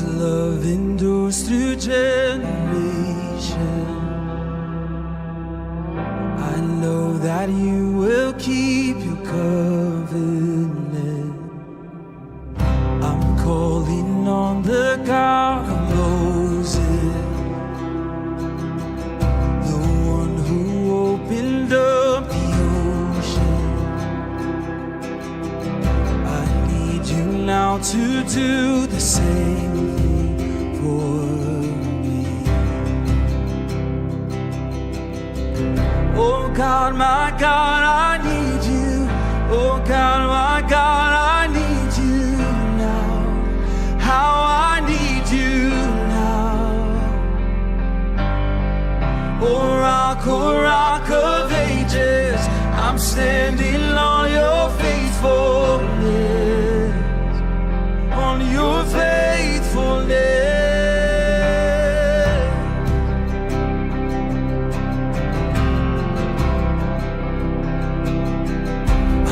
Love endures through generations. I know that you will keep your covenant. I'm calling on the God of Moses, the one who opened up the ocean. I need you now to do the same thing for me. Oh God, my God, I need you. Oh God, my God, I need you now. How I need you now. Oh rock of ages, I'm standing on your faithfulness, on your faithfulness.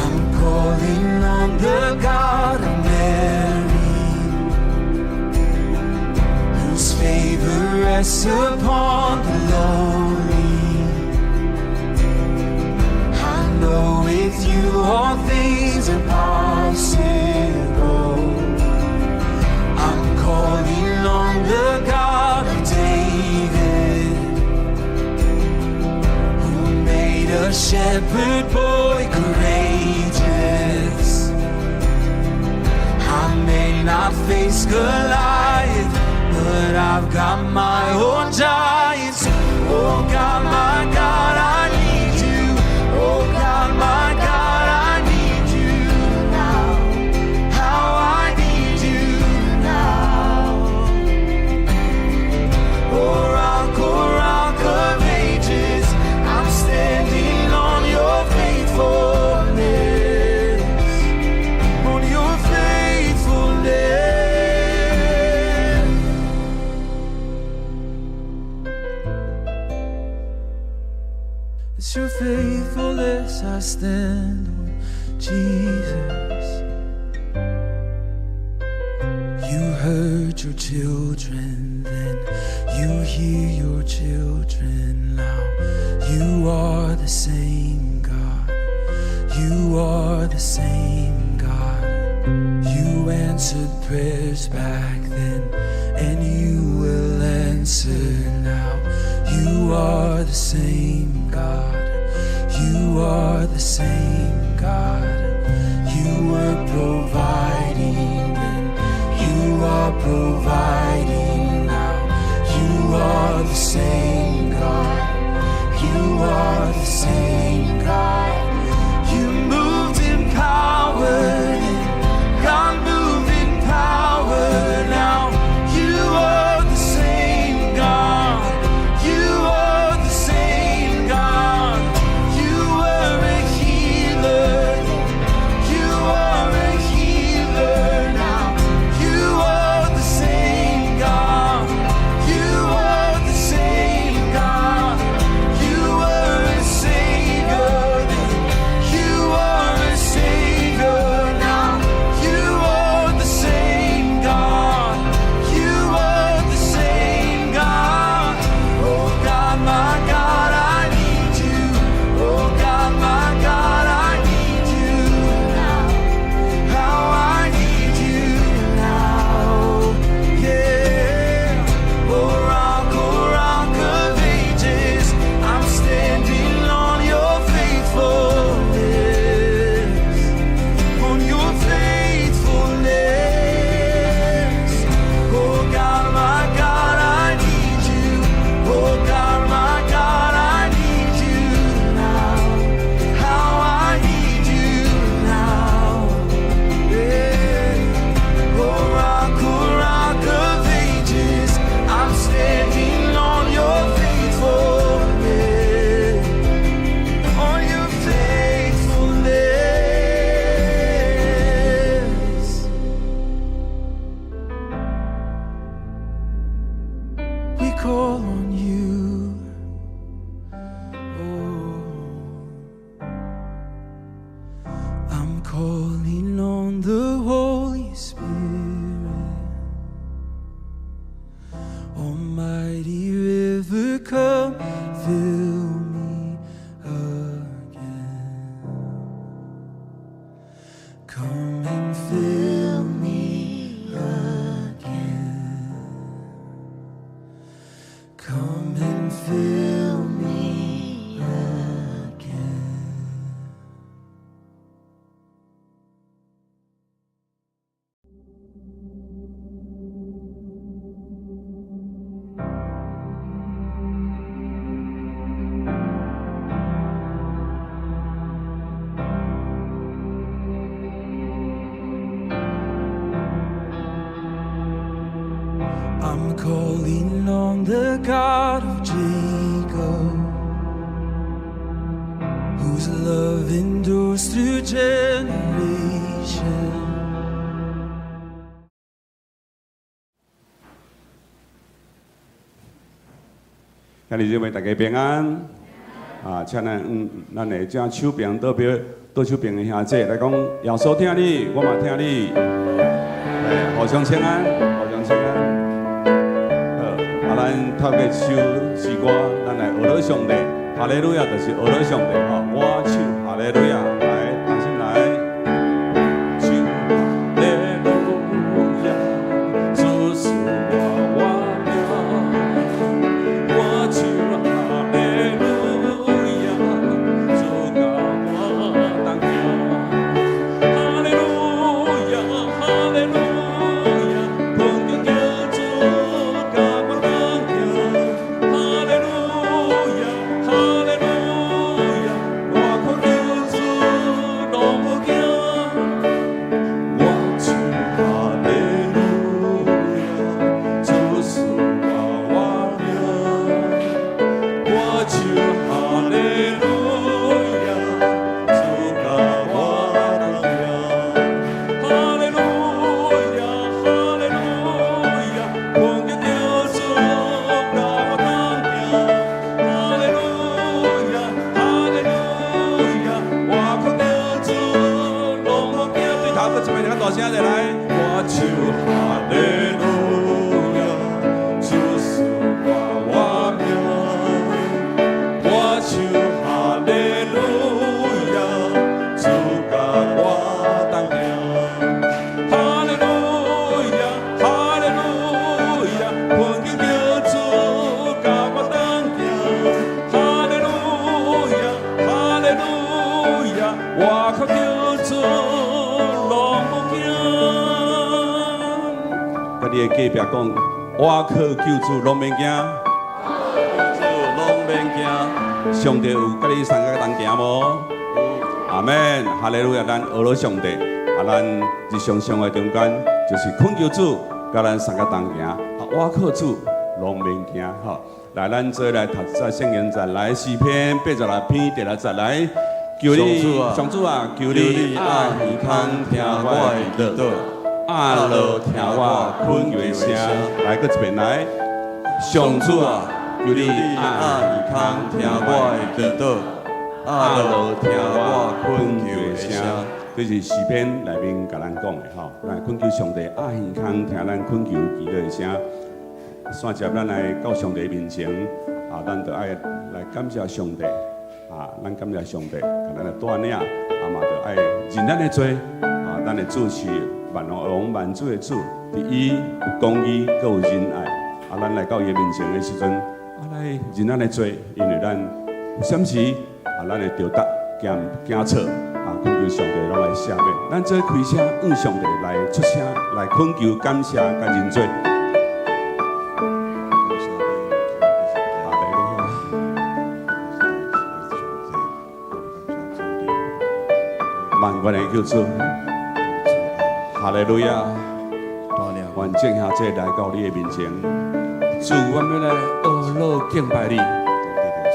I'm calling on the God of Mary, whose favor rests upon the lowly. I know with you all things are possible. I'm calling on the God of David, who made a shepherd boy courageous. I may not face Goliath, but I've got my own giants. Oh God, my God, I need you. Oh God, my God, I need you now. How I need you now. Oh rock of ages, I'm standing on your faithfulness, on your faithfulness. It's your faithfulness I stand on, Jesus. You heard your children then, you hear your children now. You are the same God. You are the same God. You answered prayers back then, and you will answer now. You are the same God. You are the same God. You were providing then. You are providing now. You are the same God. You are the same God. You moved in power then. God, move in power now. You are the same God. You are the same God. You were a healer then. You are a healer now. You are the same God. You are the same God. You were a savior then. You are a savior now. You are the same God. You are the same God. Oh God, my God, I need you. Oh God, my God, I need you now. How I need you now. Yeah. Oh rock of ages, I'm standing on your faithfulness, on your faithfulness. Oh God, my God, I need you. Oh God, my God, I need you now. How I need you now. Yeah. Oh rock of ages, I'm standing on your faithfulness, on your faithfulness. We call on you. Oh, I'm calling on the Holy Spirit. and fill me again. I'm calling on the God of Jacob, whose love endures through generations. 兄弟姊妹，大家平安。啊，請咱的正手邊倒邊倒手邊的兄弟來講，耶穌疼你，我嘛疼你。來，互相請安，互相請安。好，啊，咱透過唱詩歌，咱來學了上帝，哈利路亞，就是學了上帝吼。我唱哈利路亞，來，同心來。唱哈利路亞，主賜我活命。我唱哈利路亞，主佮我同行。哈利路亞，哈利路亞，懇求救主佮我同行。哈利路亞，哈利路亞，我靠救主攏無驚。我唱哈利路亞，主賜我活命。我唱哈利路亞，主佮我同行。哈利路亞，哈利路亞，懇求救主佮我同行。哈利路亞，哈利路亞，我靠救主攏無驚。對頭閣一擺，較大聲一下來。我唱哈利路亞，主賜我活命。我唱哈利路亞，主佮我同行。哈利路亞，哈利路亞，懇求救主佮我同行。哈利路亞，哈利路亞，我靠救主攏無驚。佮你的隔壁講，我靠救主攏免驚。主攏免驚。上帝有佮你相佮同行無？阿門，哈利路亞，咱學了上帝，啊，咱日常生活中間就是懇求主，佮咱相佮同行，啊，我靠主攏免驚，吼。來，咱做來讀這聖經節，來詩篇86篇第六節來，求你，上主啊，上主啊，求你掩耳空聽我的祈禱，掩耳聽我懇求的聲，來，閣一遍來，上主啊，求你求你掩耳空聽我的祈禱，掩耳聽我懇求的聲。這是詩篇內面共咱講的吼，來懇求上帝掩耳空聽咱懇求祈禱的聲。煞接咱來到上帝面前，啊，咱就愛來感謝上帝，啊，咱感謝上帝，共咱來帶領，啊嘛就愛認咱的罪，啊，咱的主是萬王萬主的主，佇伊有公義，閣有仁愛，啊，咱來到伊的面前的時陣，啊，來認咱的罪，因為咱有啥時啊，咱會著達行行錯，啊，懇求上帝攏來赦免。咱做開聲，向上帝來出聲，來懇求感謝佮認罪。哈利路亞。萬願的救主，哈利路亞！願眾兄弟來到你的面前，主，阮欲來學樂敬拜你，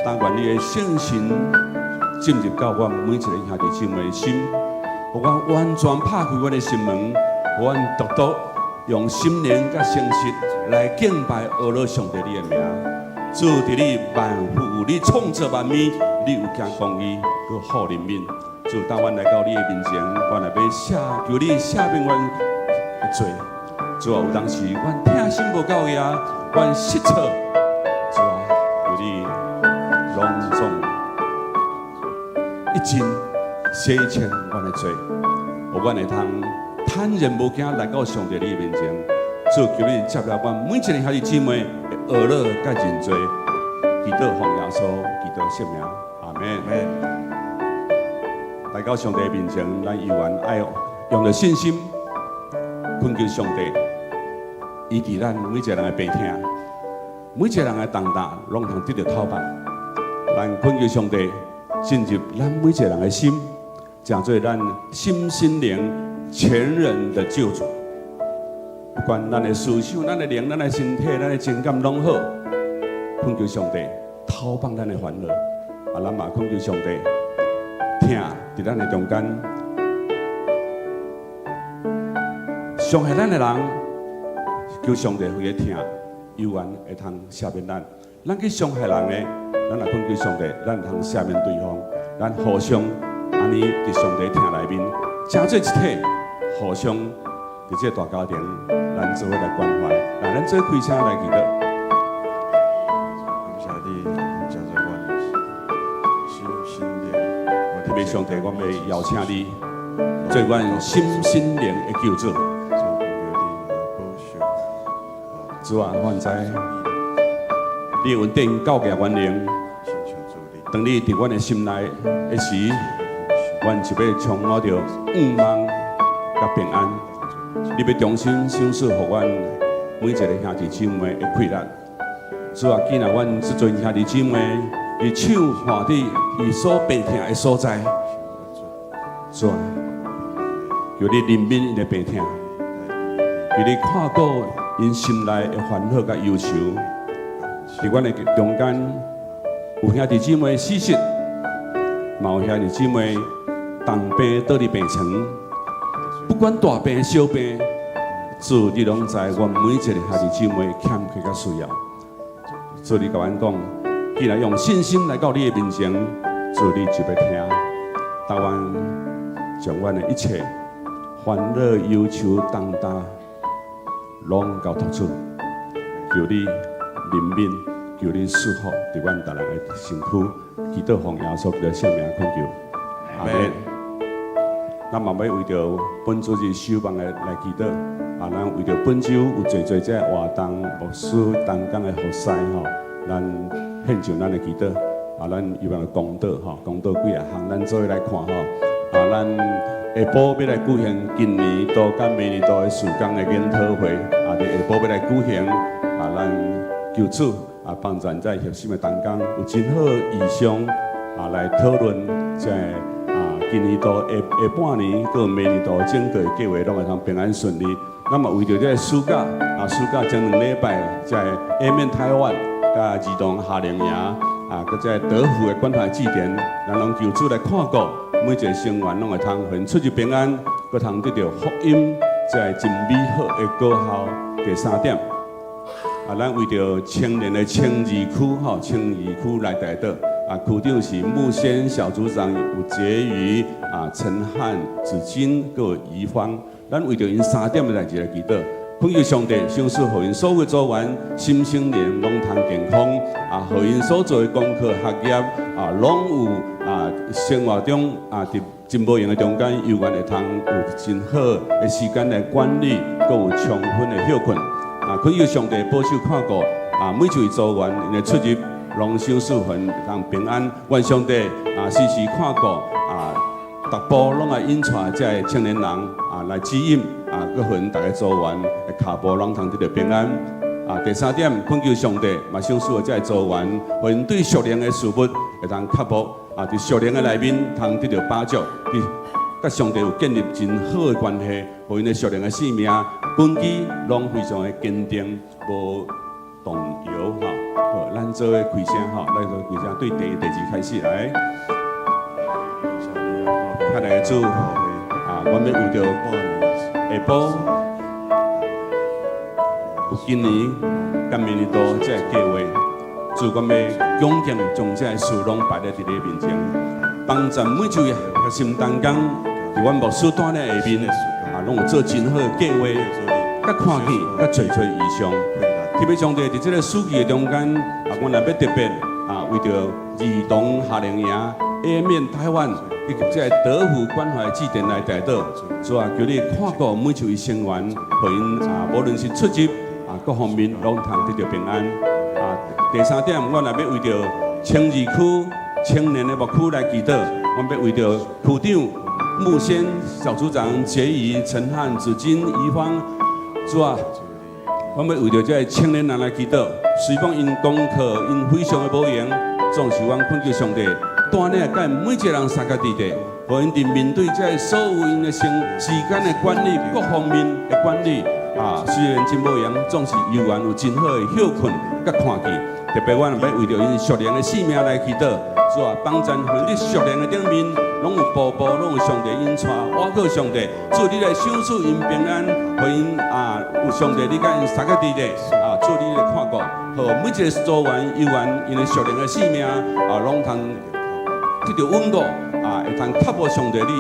但願你的聖神進入到阮每一个兄弟姊妹的心，予阮完全拍開阮的心門，予阮獨獨用心靈佮誠實來敬拜阿羅上帝你的名。主，佇你萬有，你創造萬物，你有行公義，閣好憐憫。主，當阮來到你的面前，阮若欲赦，求你赦免阮的罪。主啊，有當時阮疼心無夠額，阮失錯。主啊，求你攏總一盡洗清阮的罪，予阮會通坦然無驚來到上帝你的面前。主，求你接納阮每一个兄弟姊妹的呵咾佮認罪，祈禱奉耶穌基督聖名，阿門。來到上帝面前，咱猶原愛用著信心懇求上帝，醫治咱每一個人的病痛，每一個人的重擔，攏通得著透放。咱懇求上帝進入咱每一個人的心，成做咱心心靈全人的救主。不管咱的思想、咱的靈、咱的身體、咱的情感攏好，懇求上帝透放咱的煩惱。啊，咱嘛懇求上帝疼佇咱的中間，傷害咱的人，求上帝予伊疼，猶原會通赦免咱。咱去傷害人的，咱也懇求上帝，咱會通赦免對方。咱互相按呢佇上帝疼內面，成做一體，互相佇這個大家庭，咱做伙來關懷。來，咱做開聲來祈禱。感謝你，成做阮心心靈。特別上帝，我欲邀請你做阮心心靈的救主。主啊，我知你的恩典夠額阮靈，當你佇阮的心內的時，阮就欲充滿著盼望佮平安。你欲重新賞賜予阮每一个兄弟姊妹的氣力。主啊，既然阮這陣兄弟姊妹伊手按佇伊所病痛的所在，主啊，求你憐憫𪜶的病痛，求你看顧𪜶心內的煩惱佮憂愁。佇阮的中間，有兄弟姊妹死實，嘛有兄弟姊妹重病倒佇病床，不管大病小病，主你攏知，阮每一個兄弟姊妹欠缺佮需要。主你共阮講，既然用信心來到你的面前，主你就欲聽，但願將阮的一切煩惱、憂愁、重擔，攏交託主，求你憐憫，求你賜福佇阮逐人的身軀，祈禱奉耶穌基督聖名懇求，阿門。咱嘛欲為著本主日守望的來祈禱，啊，咱為著本週有濟濟這活動，牧師同工的服侍吼，咱獻上咱的祈禱，啊，咱猶原公禱吼，公禱幾仔項，咱做伙來看吼，啊，咱下晡欲來舉行今年度佮明年度的事工的研討會，啊，佇下晡欲來舉行，啊，咱求主啊幫助在核心的同工有真好的異象啊來討論這個啊今年度下下半年佮明年度整個計劃攏會通平安順利。那麼為著這個暑假啊，暑假前兩禮拜這個 A 面台灣佮兒童夏令營啊，佮這個德福的關懷祭典，咱攏求主來看顧每一個成員攏會通予𪜶出入平安，閣通得著福音這個真美好的果效。第三點，啊，咱為著青年的青義區吼，青義區來代禱。啊，區長是木仙小組長有傑瑜啊、陳漢、子金閣有怡芳。咱為著𪜶三點的代誌來祈禱，懇求上帝賞賜予𪜶所有組員心身靈攏通健康，啊，予𪜶所做的功課學業啊，攏有啊生活中啊佇真無閒的中間，猶原會通有真好的時間來管理，閣有充分的歇睏。啊，懇求上帝保守看顧啊，每一位組員𪜶的出入攏賞賜予𪜶通平安。願上帝啊時時看顧啊，逐步攏愛引帶這个青年人啊來指引啊，閣予𪜶逐个組員的跤步攏通得著平安。啊，第三點，懇求上帝嘛賞賜予這个組員，予𪜶對屬靈的事物會通克服啊，佇屬靈的內面通得著飽足，佇佮上帝有建立真好的關係，予𪜶的屬靈的生命根基攏非常的堅定，無動搖吼。好，咱做伙開聲吼，咱做伙開聲，對第一、第二開始來。親愛的主啊，阮欲為著下晡有今年佮明年度這个計劃，主阮欲恭敬將這个事攏擺佇你面前，幫助每一位核心同工，佇阮牧師帶領下面，啊，攏有做真好的計劃，佮看見，佮濟濟異象。特別上帝佇這个暑期的中間，啊，阮也欲特別啊，為著兒童夏令營、A 面台灣以及這个德福關懷祭典來代禱，主啊，求你看顧每一位成員，予𪜶啊，無論是出入啊，各方面攏通得著平安。啊，第三點，阮也欲為著青二區青年的牧區來祈禱，阮欲為著區長、牧先、小組長傑儀、陳漢、子金、怡芳，主啊，阮欲為著這个青年人來祈禱。雖講𪜶功課𪜶非常的無閒，總是阮懇求上帝，帶領佮每一個人相佮佇咧，予𪜶佇面對這个所有𪜶的生時間的管理，各方面的管理啊，雖然真無閒，總是猶原有真好的歇睏佮看見。特別阮欲為著𪜶屬靈的性命來祈禱，主啊，幫贊予𪜶佇屬靈的頂面，攏有步步攏有上帝𪜶帶，倚靠上帝，主你來賞賜𪜶平安，予𪜶啊有上帝你佮𪜶相佮佇咧，啊，主你來看顧，予每一個組員、猶原𪜶的屬靈的性命啊，攏通得著穩固，啊，會通踏步上帝你，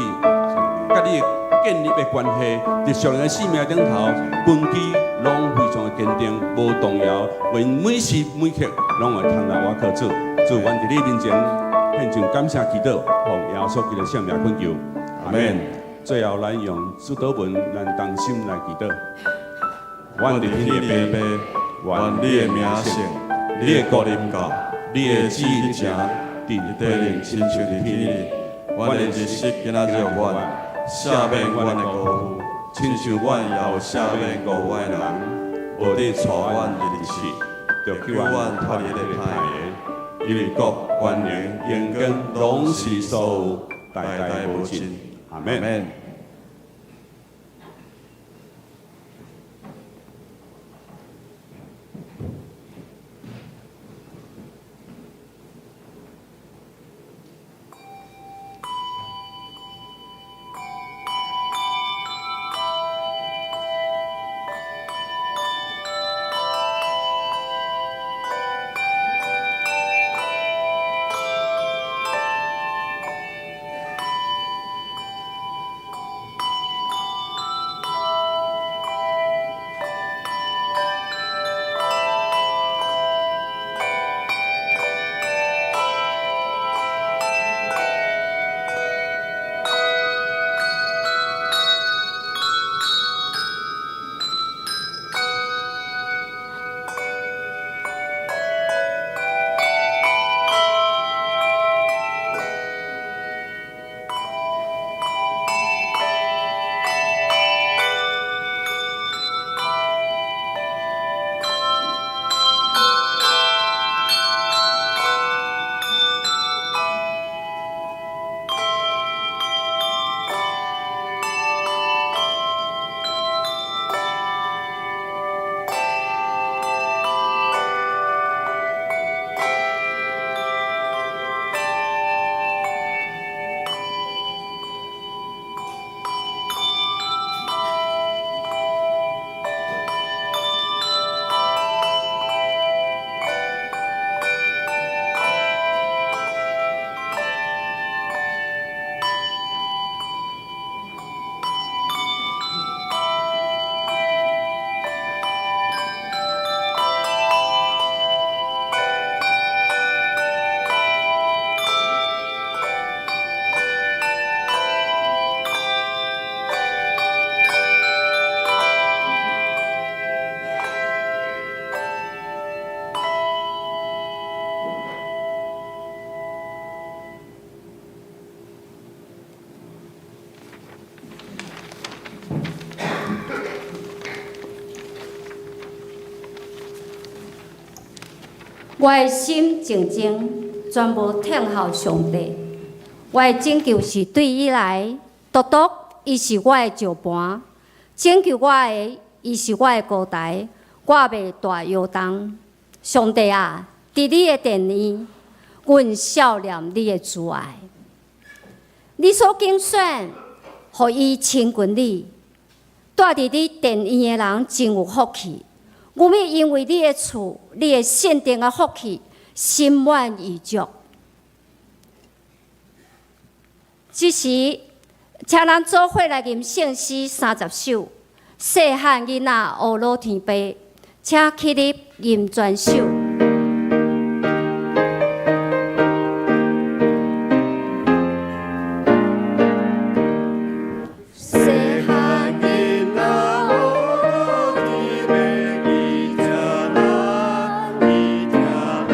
佮你建立的關係，佇屬靈的性命頂頭，根基攏非常的堅定，無動搖，為每時每刻攏會通來倚靠主。主，阮佇你面前獻上感謝祈禱，奉耶穌基督聖名懇求，阿門。最後，咱用主禱文，咱同心來祈禱。阮佇天的父，願你的名聖，你的國臨到，你的旨意成，佇地裡親像佇天裡。阮的日食今仔日予阮，赦免阮的過負，親像阮也有赦免過阮的人，無得帶阮入去試，著救阮脫離彼个歹的。因為國、權能、榮光，攏是所有，代代無盡。阿門。我的心靜靜，全無聽候上帝。我的拯救是對伊來，獨獨伊是我的石磐，拯救我的，伊是我的高台，我袂大搖動。上帝啊，佇你的殿裡，阮數念你的慈愛。你所揀選，予伊親近你，住佇你殿院的人真有福氣。阮欲因為你的厝，你的聖殿的福氣，心滿意足。這時，請咱做伙來吟聖詩30首，細漢囡仔學老天爸，請起立吟全首。細漢囡仔學老天爸，伊聽咱，伊聽咱，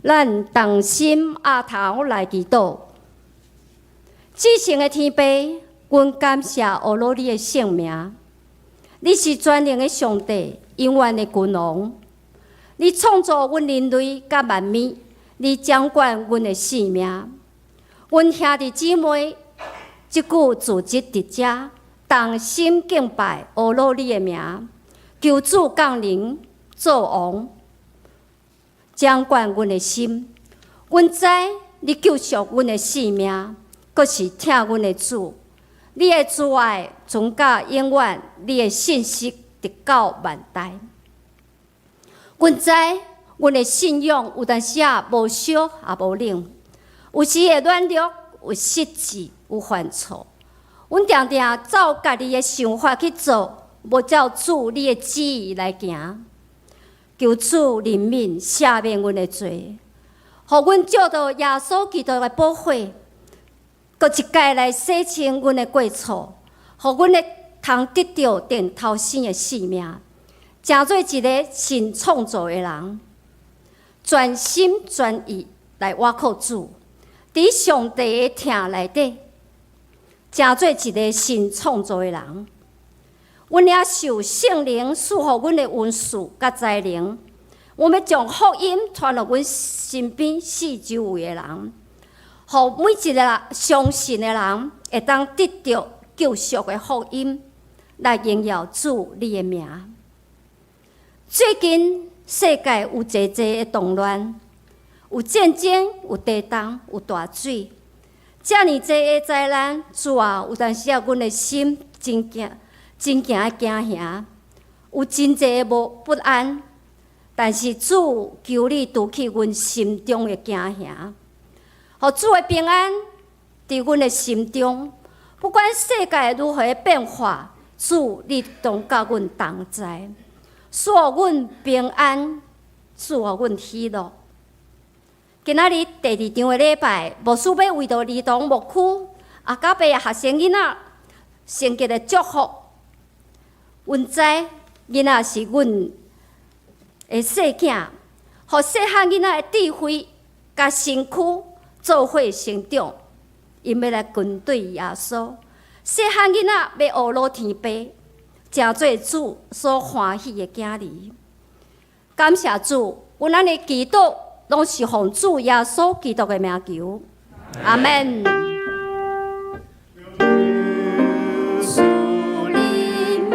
咱同心阿頭來祈禱。至聖的天父，阮感謝阿羅你的聖名。你是全能的上帝，永遠的君王。你創造阮人類佮萬物，你掌管阮的性命。阮兄弟姊妹，這久聚集佇遮，同心敬拜阿羅你的名，求主降臨做王，掌管阮的心。阮知你救贖阮的性命，閣是疼阮的主。你的慈愛存到永遠，你的信實直到萬代。阮知阮的信仰有當時仔無燒也無冷，有時會軟弱，有失志，有犯錯。阮定定照家己的想法去做，無照主你的旨意來行。求主憐憫赦免阮的罪，予阮借著耶穌基督的寶血，閣一擺來洗清阮的過錯，予阮會通得著殿頭生的性命，成做一个新創造的人，全心全意來倚靠主，佇上帝的疼內底，成做一个新創造的人。阮也受聖靈賜予阮的恩賜佮才能，阮欲將福音傳予阮身邊四周圍的人，予每一个相信的人會當得著救贖的福音，來榮耀主你的名。最近世界有濟濟的動亂，有戰爭，有地動，有大水，遮爾濟的災難，主啊，有當時仔阮的心真驚，真驚的驚嚇，有真濟的無不安。但是主，求你除去阮心中的驚嚇，予主的平安佇阮的心中。不管世界如何變化，主你總佮阮同在，賜予阮平安，賜予阮喜樂。今仔日第二場的禮拜，牧師欲為著兒童牧區阿加伯學生囡仔聖潔的祝福。阮知囡仔是阮的細囝，予細漢囡仔的智慧佮身軀做伙成長，𪜶欲來跟隨耶穌。細漢囡仔欲學老天爸，成做主所歡喜的囝兒。感謝主，阮按呢祈禱，攏是奉主耶穌基督的名求。阿們。主憐憫，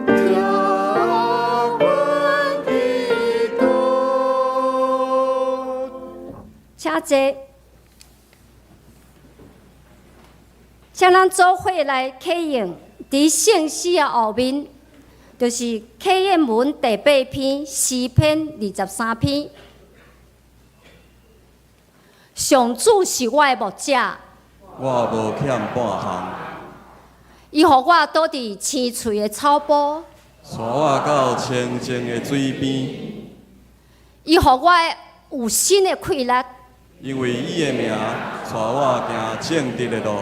聽阮祈禱。請坐，請咱做伙來啟應，佇聖詩的後面，就是啟應文第八篇詩篇23篇。上主是我的牧者，我無欠半項。伊予我倒佇青翠的草埔，帶我到清靜的水邊。伊予我有新的氣力。因為伊的名，帶我行正直的路。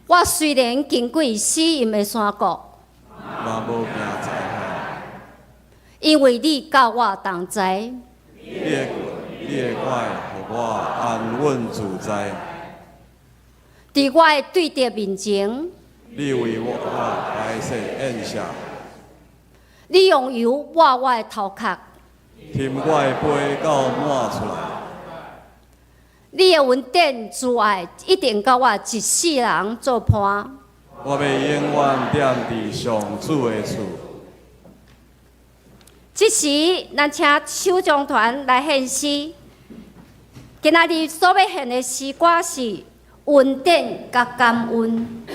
我雖然經過死蔭的山谷，嘛無驚災害。因為你佮我同在。你的拐予我安穩自在。佇我的對敵面前，你為我擺設宴席。你用油抹我的頭殼，添我的杯到滿出來。你的恩典慈愛一定佮我一世人做伴。我欲永遠踮佇上主的厝。這時，咱請手掌團來獻詩。今仔日所欲獻的詩歌是恩典佮感恩。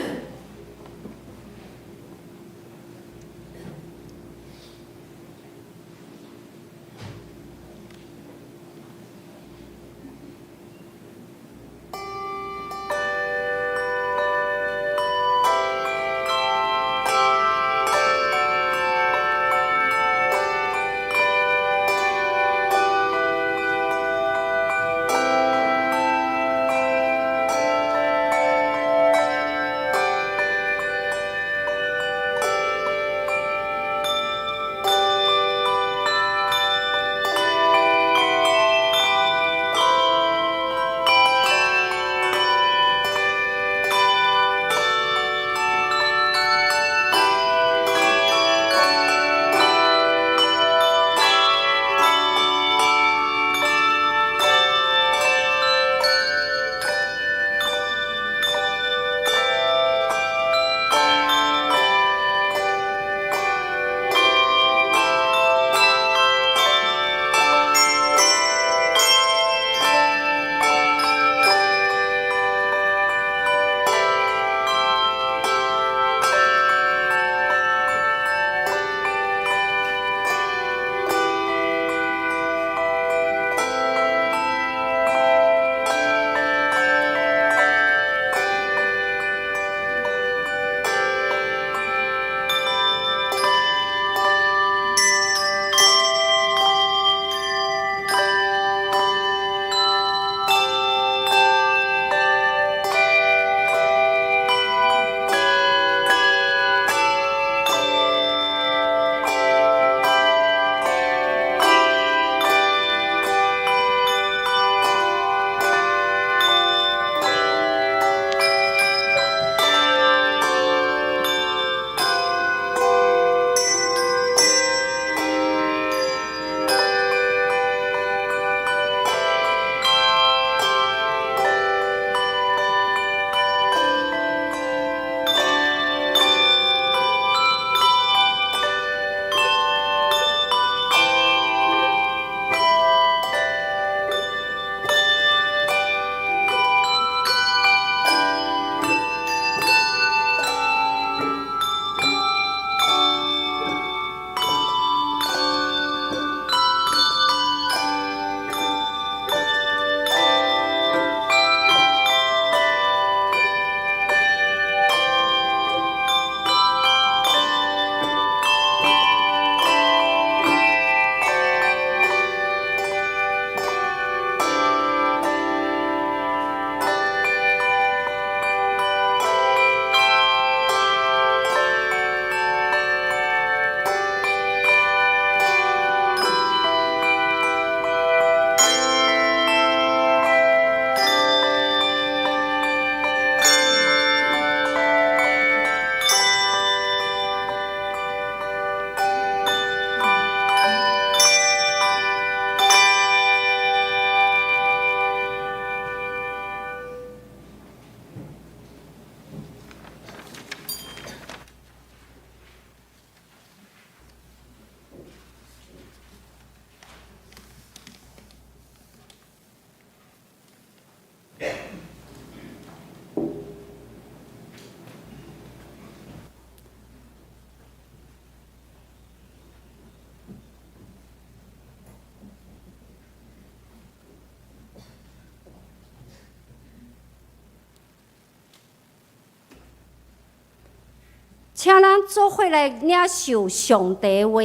請咱做伙來領受上帝話，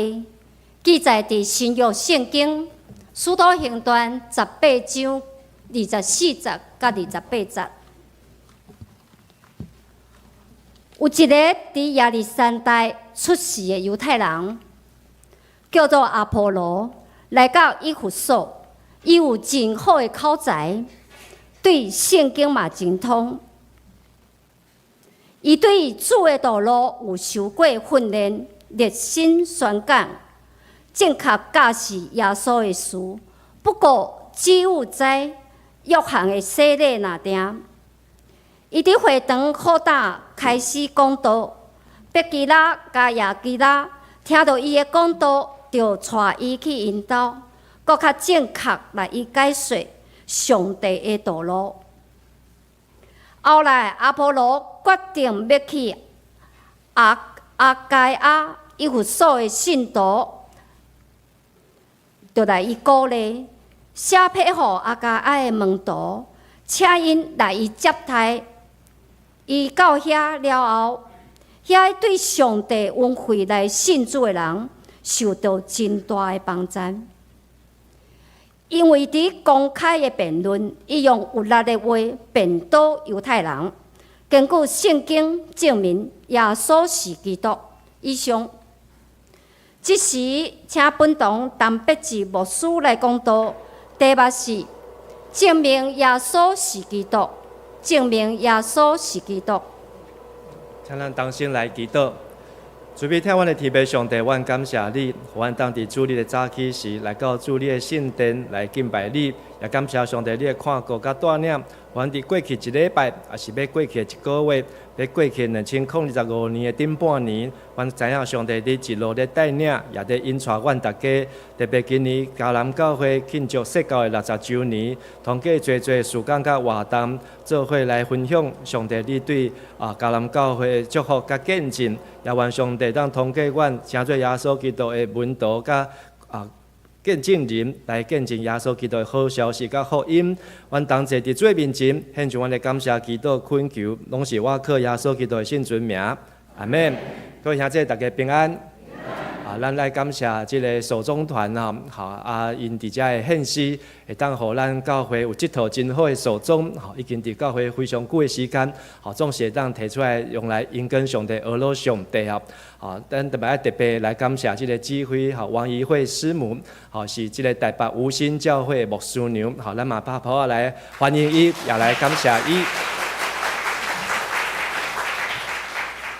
記載佇新約聖經使徒行傳18章24節佮28節。有一个佇亞歷山大出世的猶太人，叫做阿波羅，來到以弗所，伊有真好的口才，對聖經嘛精通。伊對主的道路有受過訓練，熱心宣講，正確教示耶穌的事。不過，只有知約翰的洗禮爾定。伊佇會堂好膽開始講道，百基拉佮亞居拉聽著伊的講道，就帶伊去𪜶兜，閣較正確來伊解說上帝的道路。後來阿波羅決定欲去亞該亞以弗所的信徒，就來伊鼓勵，寫批予亞該亞的門徒，請𪜶來伊接待。伊到遐了後，遐對上帝恩惠來信主的人，受著真大的幫贊。因為佇公開的辯論，伊用有力的話辯倒猶太人，根據聖經證明耶穌是基督。以上，這時請本堂陳必志牧師來講道，題目是證明耶穌是基督，證明耶穌是基督。請咱同心來祈禱。慈悲疼阮的天父上帝，阮感謝你，予阮當佇主日的早起時來到主你的聖殿來敬拜你，也感謝上帝你的看顧佮帶領。阮佇過去一禮拜，抑是欲過去的一个月，欲過去2025年的頂半年，阮知影上帝你一路咧帶領，也咧引帶阮逐家。特別今年迦南教會慶祝設教的60週年，通過濟濟事工佮活動，做伙來分享上帝你對迦南教會的祝福佮見證，也願上帝當通過阮成做耶穌基督的門徒佮見證人來見證耶穌基督的好消息佮福音。阮同齊佇主面前獻上阮的感謝、祈禱、懇求，攏是倚靠耶穌基督的聖尊名。阿們。各位兄弟，大家平安。咱來感謝這个手中團啊，好啊，𪜶佇遮的獻師，會當予咱教會有這套真好的手鐘，吼，已經佇教會非常久的時間，吼，總是會當提出來用來榮光上帝、呵咾上帝啊。咱特別愛特別來感謝這个指揮，吼，王怡慧師母，吼，是這个台北吳興教會的牧師娘，吼，咱嘛拍噗仔來歡迎伊，也來感謝伊。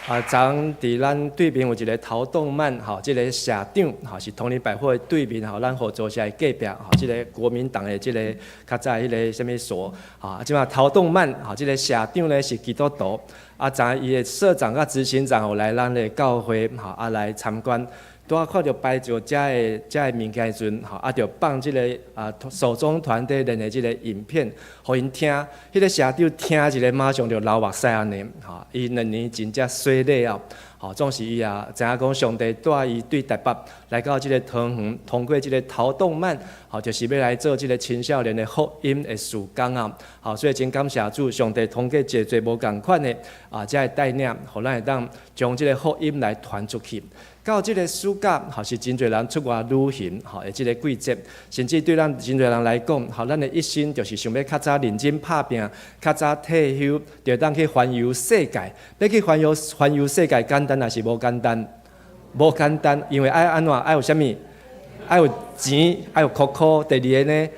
昨昏佇咱對面有一个陶動漫，吼，這个社長，吼，是統一百貨的對面，吼，咱合作社的隔壁，吼，這个國民黨的這个較早彼个啥物所，吼，這馬陶動漫，吼，這个社長呢是基督徒，昨昏伊的社長佮執行長有來咱的教會，吼，來參觀。拄仔看著擺著遮的遮的物件的時陣，吼，就放這个手中團隊練的這个影片，予𪜶聽。彼个社長聽一个，馬上就流目屎按呢，吼。伊2年前才洗禮啊，吼，總是伊也知影講上帝帶伊對台北來到這个桃園，通過這个陶動漫，吼，就是欲來做這个青少年的福音的事工啊，吼，所以真感謝主，上帝通過濟濟無仝款的遮的帶領，予咱會當將這个福音來傳出去。到這个暑假，吼，是真濟人出外旅行，吼的這个季節，甚至對咱真濟人來講，吼，咱的一生就是想欲較早認真拍拚，較早退休，就當去環遊世界。欲去環遊世界，簡單抑是無簡單？無簡單，因為愛按怎？愛有啥物？愛有錢，愛有箍箍。第二个呢？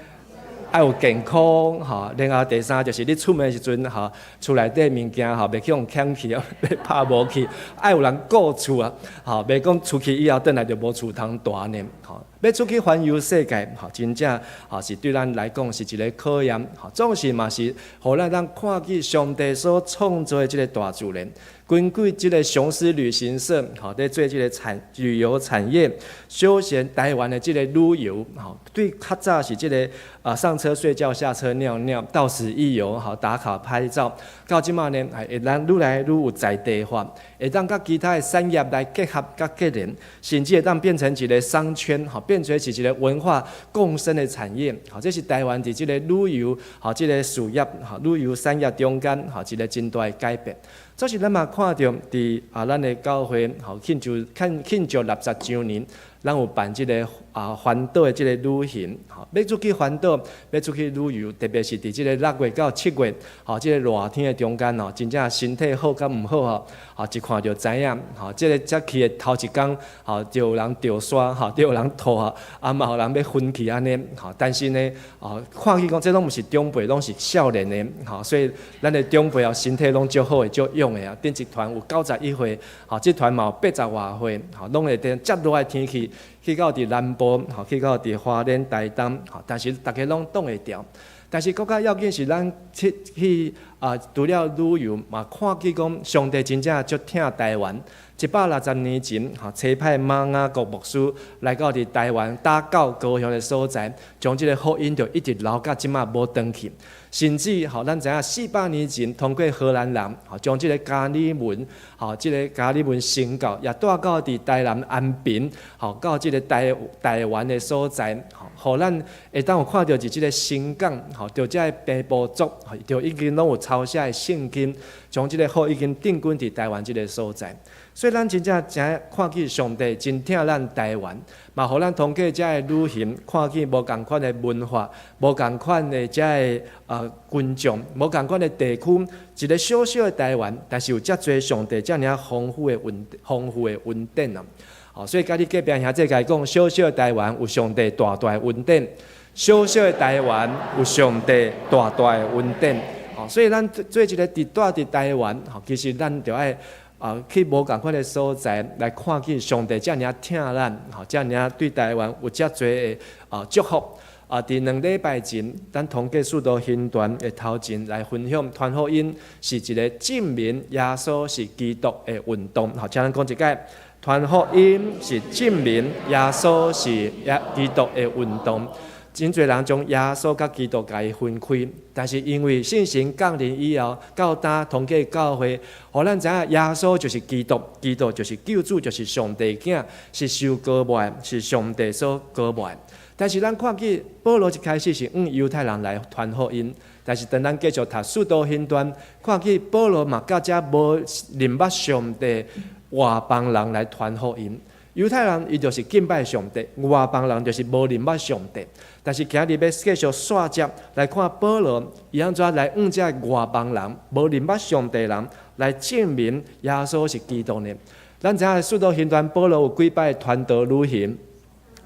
愛有健康，吼，然後第三就是你出門的時陣，吼，厝內底物件吼，袂去予搶去，欲拍無去，愛有人顧厝啊，吼，袂講出去以後轉來就無厝通蹛呢，吼，欲出去環遊世界，吼，真正吼是對咱來講是一个考驗，吼，總是嘛是，予咱通看見上帝所創造的這个大自然。根據這个雄獅旅行社，吼，佇做這个旅遊產業、休閒台灣的這个旅遊，吼，對較早是這个上車睡覺，下車尿尿，到此一遊，吼，打卡拍照，到這馬呢，會當愈來愈有在地化，會當佮其他的產業來結合佮結連，甚至會當變成一个商圈，吼，變成是一个文化共生的產業，吼，這是台灣佇這个旅遊，吼，這个事業，吼，旅遊產業中間，吼，一个真大的改變。所以咱嘛看著佇啊，咱的教會吼慶祝慶慶祝60周年，咱有辦這个啊環島的這个旅行，吼，欲出去環島，欲出去旅遊，特別是佇這个6月到7月，吼，這个熱天的中間吼，真正身體好佮毋好吼，吼，一看就知影，吼，這个才去的頭一工，吼，就有人著沙，吼，就有人吐吼，啊嘛有人欲昏去按呢，吼，但是呢，哦，看起講這攏毋是長輩，攏是少年的，吼，所以咱的長輩哦，身體攏足好的，足勇的啊。頂一團有91歲，吼，這團嘛有80外歲，吼，攏會佇遮熱的天氣，去到佇南部，吼，去到佇花蓮、台東，吼，但是逐家攏擋會牢。但是閣較要緊是咱去去啊，除了旅遊嘛，看見講上帝真正足疼台灣。160年前，吼，差派馬雅各牧師來到佇台灣打到高雄的所在，將這个福音就一直留到這馬無斷去。甚至吼，咱知影400年前通過荷蘭人，吼，將這个加爾文，吼，這个加爾文神教也帶到佇台南安平，吼，到這个台台灣的所在，吼，予咱會當有看著佇這个新港，吼，著這个平埔族，就已經攏有抄寫的聖經，將這个福音已經定根佇台灣這个所在。所以咱真正知影看見上帝真疼咱台灣，嘛予咱通過這个旅行，看見無仝款的文化，無仝款的這个群眾，無仝款的地區，一个小小的台灣，但是有遮濟上帝遮爾仔豐富的恩典啊！哦，所以佮你隔壁兄弟共伊講，小小的台灣有上帝大大的恩典，小小的台灣有上帝大大的恩典。哦，所以咱做一个佇住佇台灣，吼，其實咱著愛啊，去無仝款的所在來看見上帝遮爾仔疼咱，吼，遮爾仔對台灣有遮濟的啊祝福。啊，佇2禮拜前，咱通過使徒行傳的頭前來分享傳福音，是一个證明耶穌是基督的運動。好，請咱講一擺，傳福音是證明耶穌是耶基督的運動。真濟人將耶穌佮基督共伊分開，但是因為聖神降臨以後，到今通過教會，予咱知影耶穌就是基督，基督就是救主，就是上帝囝，是受膏抹的，是上帝所膏抹的。但是咱看見保羅一開始是向猶太人來傳福音，但是當咱繼續讀使徒行傳，看見保羅嘛佮遮無認捌上帝外邦人來傳福音。猶太人伊就是敬拜上帝，外邦人就是無認捌上帝。但是今日欲繼續紲接來看保羅，伊按怎來向這外邦人無認捌上帝人來證明耶穌是基督呢？咱知影使徒行傳保羅有幾擺傳道旅行？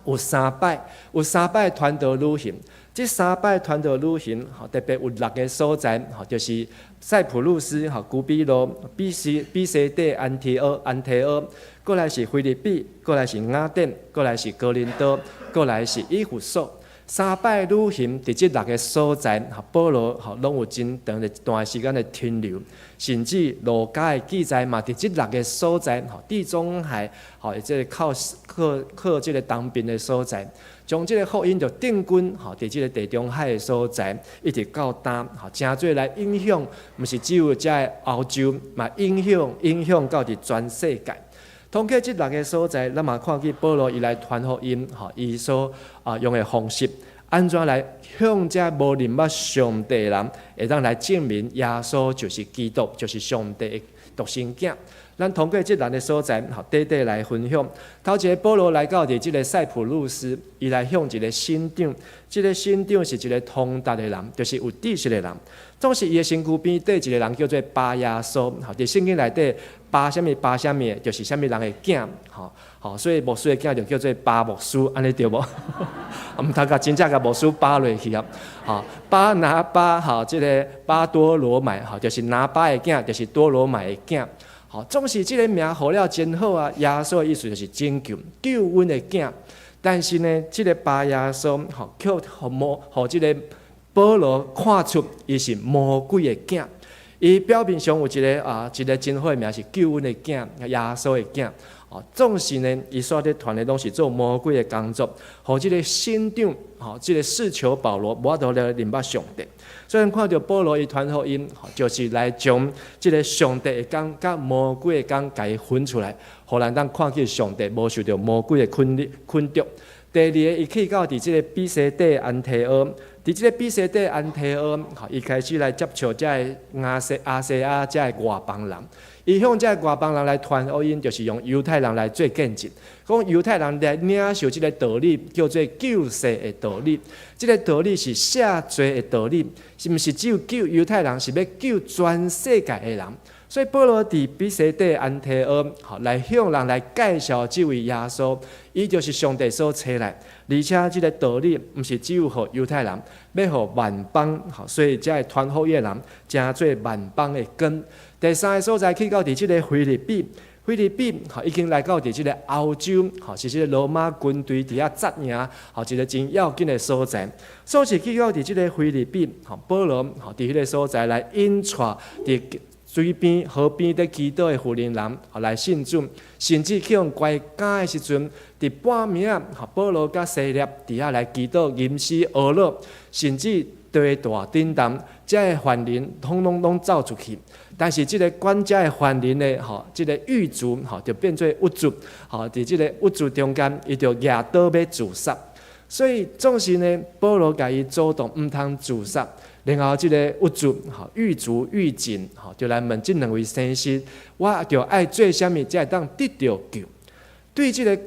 有三擺，有三擺傳道旅行。這三擺傳道旅行，吼，特別有六个所在，吼，就是塞浦路斯、吼，古比羅、比斯、比西底、安提阿、安提阿，過來是腓立比，過來是雅典，過來是哥林多，過來是以弗所。三擺旅行，佇這六个所在，吼，保羅吼攏有真長的一段時間的停留，甚至路加的記載嘛，佇這六个所在，吼，地中海，吼，這个靠靠靠這个東邊的所在，將這个福音就定根，吼，佇這个地中海的所在，一直到今，吼，誠濟來影響，毋是只有遮个歐洲，嘛影響影響到佇全世界。通過這六个所在，咱嘛看見保羅伊來傳福音，吼，伊所啊用的方式，按怎來向遮無認捌上帝的人，會當來證明耶穌就是基督，就是上帝的獨生囝。咱通過這六个所在，吼，短短來分享。頭一个保羅來到佇這个塞浦路斯，伊來向一个省長，這个省長是一个通達的人，就是有知識的人。總是伊的身軀邊綴一个人叫做巴耶穌，吼，佇聖經內底巴啥物巴啥物，就是啥物人的囝，吼，吼，所以牧師的囝就叫做巴牧師，按呢對無？毋通共真正共牧師巴落去啊！吼，巴拿巴，吼，這个巴多羅買，吼，就是拿巴的囝，就是多羅買的囝。吼，總是這个名號了真好啊！耶穌的意思就是拯救、救阮的囝。但是呢，這个巴耶穌，吼，卻予魔，予這个保羅看出伊是魔鬼的囝。伊表面上有一个啊，一个真好的名是救恩的囝，耶穌的囝。哦，總是呢，伊所佇傳的攏是做魔鬼的工作，予這个省長，吼，這个使徒保羅無法度來認捌上帝。所以看著保羅伊傳福音，就是來將這个上帝的工佮魔鬼的工共伊分出來，予咱當看見上帝無受著魔鬼的捆捆束。第二个，伊去到佇這个比西底安提阿，佇這个彼西底安提阿，吼，伊開始來接觸這个亞細亞這个外邦人。伊向這个外邦人來傳福音，就是用猶太人來做見證，講猶太人來領受這个道理，叫做救世的道理。這个道理是赦罪的道理，是毋是只有救猶太人，是欲救全世界的人。所以保羅佇彼西底安提阿，吼，來向人來介紹這位耶穌，伊就是上帝所差來，而且這个道理毋是只有予猶太人，欲予萬邦，吼，所以才會傳福音的人，成做萬邦的光。第三个所在去到佇這个腓立比，腓立比吼已經來到佇這个歐洲，吼是這个羅馬軍隊佇遐紮營，吼一个真要緊的所在。所以去到佇這个腓立比，吼保羅吼佇彼个所在來引帶佇水邊、河邊佇祈禱的婦人人，吼來信主，甚至去予關監的時陣，佇半暝仔，吼保羅佮西勒佇遐來祈禱、吟詩、哀樂，甚至地大震動，遮个犯人統統攏走出去。但是這个管遮个犯人的吼，這个獄卒吼就變做鬱卒，吼佇這个獄卒中間，伊就舉刀欲自殺。所以總是呢，保羅共伊阻擋，毋通自殺。然後這个獄卒吼，獄卒獄警吼，就來問這兩位先生，我著愛做啥物才會當得著救？對這个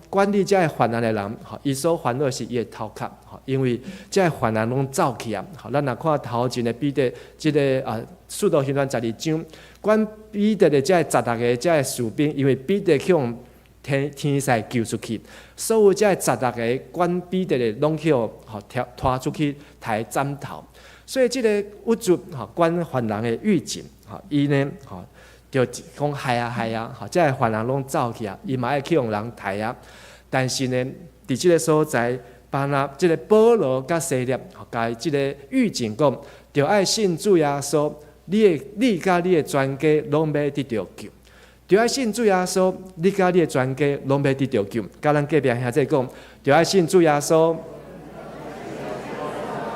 管理遮个犯人的人，吼，伊所煩惱是伊的頭殼，吼，因為遮个犯人攏走去啊。吼，咱若看頭前的彼得，這个啊，使徒行傳12章，管彼得的遮个十六个遮个士兵，因為彼得去予天使救出去，所有遮个十六个管彼得的攏去予吼拖出去刣斬頭。所以這个獄卒吼管犯人的獄警吼，伊呢吼就講害啊害啊，吼遮个犯人攏走去啊，伊嘛愛去予人刣啊。但是呢，佇這个所在，巴拿這个保羅佮西勒，吼共這个獄警講，著愛信主耶穌，你佮你的全家攏欲得著救。著愛信主耶穌，你佮你的全家攏欲得著救。佮咱隔壁兄弟講，著愛信主耶穌。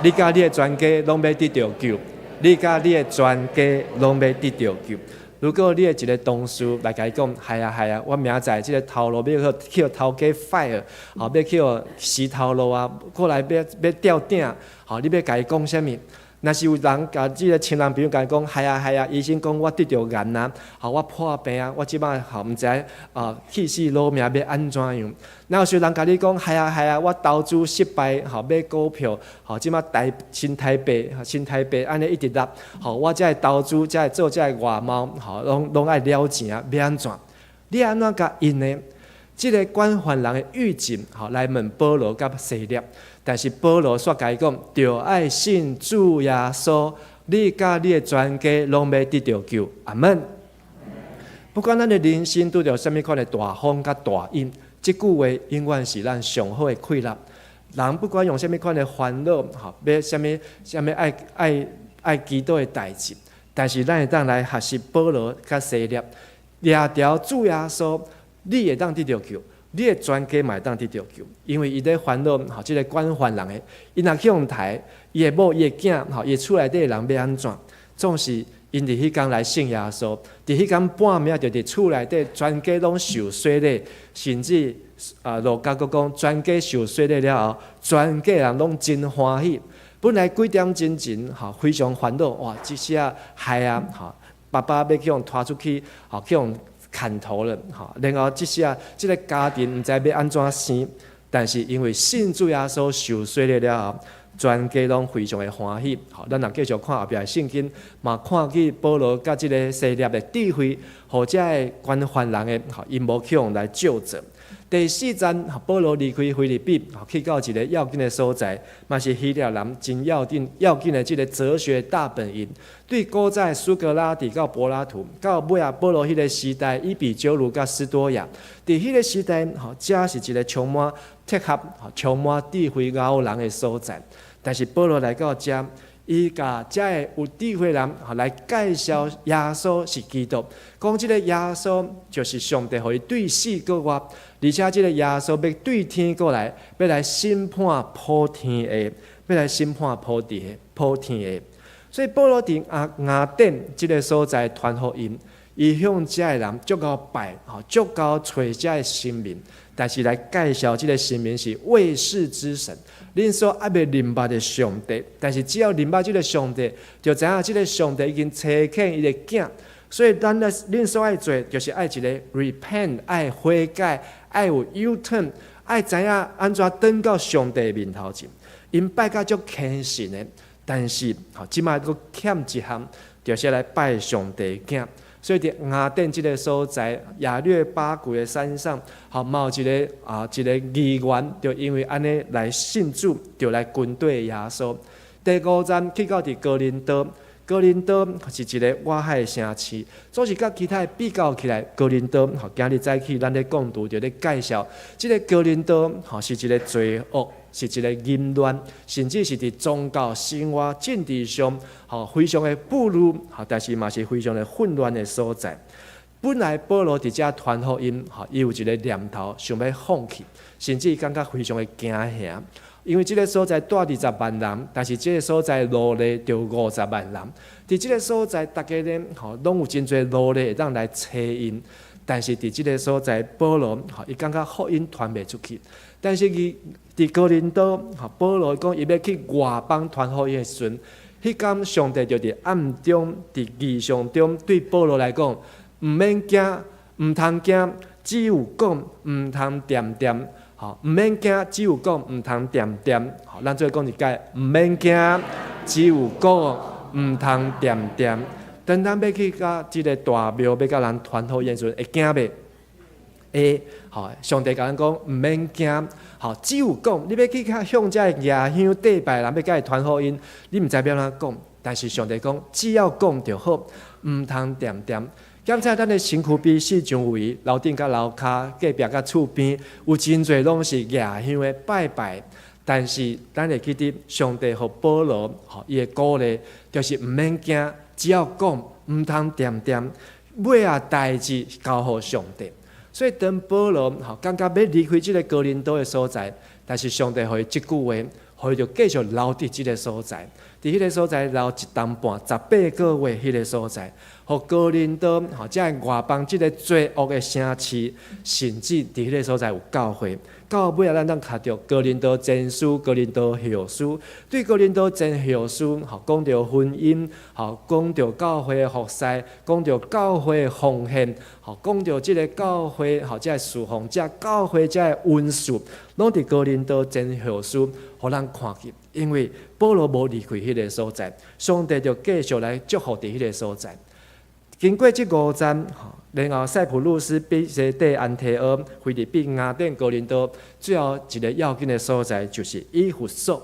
你佮你的全家攏欲得著救，你佮你的全家攏欲得著救。如果你的一个同事來共伊講，係啊係啊，我明仔載這个頭路欲去予頭家 fire，吼，欲去予辭頭路啊，過來欲吊頂，吼，你欲共伊講啥物？若是有人共這个親人朋友共伊講，係啊係啊，醫生講我得著癌啊，吼，我破病啊，我這擺吼毋知啊，去死老命欲按怎樣？若有時人共你講，係啊係啊，我投資失敗，吼，買股票，吼，這擺新台幣按呢一直落，吼，我這个投資，這个做這个外貿，吼，攏愛了錢啊，欲按怎？你按怎共𪜶呢？這个管犯人的獄警，吼，來問保羅佮西勒，但是保羅煞共伊講，著愛信主耶穌，你佮你的全家攏欲得著救。阿門。不管咱的人生拄著啥物款的大風佮大湧，這句話永遠是咱上好的氣力。人不管用啥物款的煩惱，吼，欲啥物啥物愛祈禱的代誌，但是咱會當來學習保羅佮西勒，掠牢主耶穌，你會當得著救，你的全家嘛會當得著救，因為伊咧煩惱，吼，這个管犯人的，伊若去予刣，伊的某、伊的囝，吼，伊厝內底的人欲按怎？總是𪜶佇彼工來信耶穌，佇彼工半暝就佇厝內底全家攏受洗禮，甚至啊，路加閣講全家受洗禮了後，全家人攏真歡喜。本來幾點鐘前，吼，非常煩惱，哇，這下害啊，吼，爸爸欲去予拖出去，吼，去予砍頭了，吼，然後這下這个家庭毋知欲按怎生，但是因為信主耶穌受洗禮了後，全家攏非常的歡喜。吼，咱若繼續看後壁的聖經，嘛看見保羅佮這个西勒的智慧，予遮个管犯人的，吼，𪜶無去予來咒詛。第四站，保羅離開腓立比，去到一个要緊的所在，嘛是希臘人真要緊的這个哲學大本營。對古早蘇格拉底到柏拉圖，到尾仔保羅彼个時代，伊比鳩魯佮斯多亞，佇彼个時代，吼，遮是一个充滿哲學、充滿智慧𠢕人的所在。但是保羅來到遮，伊共遮个有智慧人來介紹耶穌是基督，講這个耶穌就是上帝予伊對死過活，而且這个耶穌欲對天過來，欲來審判普天的，欲來審判普地的普天的。所以保羅佇雅典這个所在傳福音，伊向遮的人足𠢕拜，吼，足𠢕揣遮的神明，但是來介紹這个神明是未識之神，恁所猶未認捌的上帝。但是只要認捌這个上帝，就知影這个上帝已經差遣伊的囝。所以咱咧，恁所愛做，就是愛一个 repent，愛悔改，愛有 U turn，愛知影按怎轉到上帝面頭前。𪜶拜甲足虔誠的，但是吼，這擺閣欠一項，就是來拜上帝囝。所以佇雅典這个所在，亞略巴谷的山上，吼，嘛有一个議員，就因為按呢來信主，就來跟綴耶穌。第五站去到佇哥林多。哥林多是一个外海的城市，總是佮其他的比較起來，哥林多吼，今日早起咱咧講道就咧介紹，這个哥林多吼是一个罪惡，是一个淫亂，甚至是佇宗教生活、政治上吼非常的暴戾，吼，但是嘛是非常的混亂的所在。本來保羅佇遮傳福音，吼，伊有一个念頭想欲放棄，甚至感覺非常的驚嚇。因為這个所在住二十萬人，但是這个所在奴隸就50萬人。佇這个所在，逐家呢，吼，攏有真濟奴隸會當來揣𪜶。但是佇這个所在，保羅吼，伊感覺福音傳袂出去。但是伊佇哥林多，吼，保羅講伊欲去外邦傳福音的時陣，彼工上帝就佇暗中、佇異象中對保羅來講，毋免驚，毋通驚，只有講，毋通恬恬。吼，毋免驚，只有講，毋通恬恬。吼，咱做伙講一擺，毋免驚，只有講，毋通恬恬。當咱欲去到這个大廟，欲共人傳福音時陣，會驚袂？會。吼，上帝共咱講，毋免驚。吼，只有講，你欲去較向遮个蜈香塊拜人，欲共伊傳福音，你毋知欲按怎講。但是上帝講，只要講就好，毋通恬恬。檢查咱的身軀邊四周圍，樓頂佮樓跤，隔壁佮厝邊，有真濟攏是蜈香的拜拜。但是咱會記得，上帝予保羅，吼，伊的鼓勵就是毋免驚，只要講，毋通恬恬，尾仔代誌交予上帝。所以當保羅吼感覺欲離開這个哥林多的所在，但是上帝予伊這句話，予伊就繼續留佇這个所在。佇彼个所在留一冬半，18個月彼个所在，予哥林多吼，遮个外邦這个罪惡的城市，甚至佇彼个所在有教會。到尾仔，咱通讀著哥林多前書、哥林多後書。對哥林多前後書，吼，講著婚姻，吼，講著教會的服侍，講著教會的奉獻，吼，講著這个教會，吼，遮个侍奉者，教會遮个恩賜，攏佇哥林多前後書，予咱看見。因為保羅無離開彼个所在，上帝就繼續來祝福佇彼个所在。經過這五站，然後塞浦路斯、彼西底、安提阿、腓立比、雅典、哥林多，最後一个要緊的所在就是以弗所。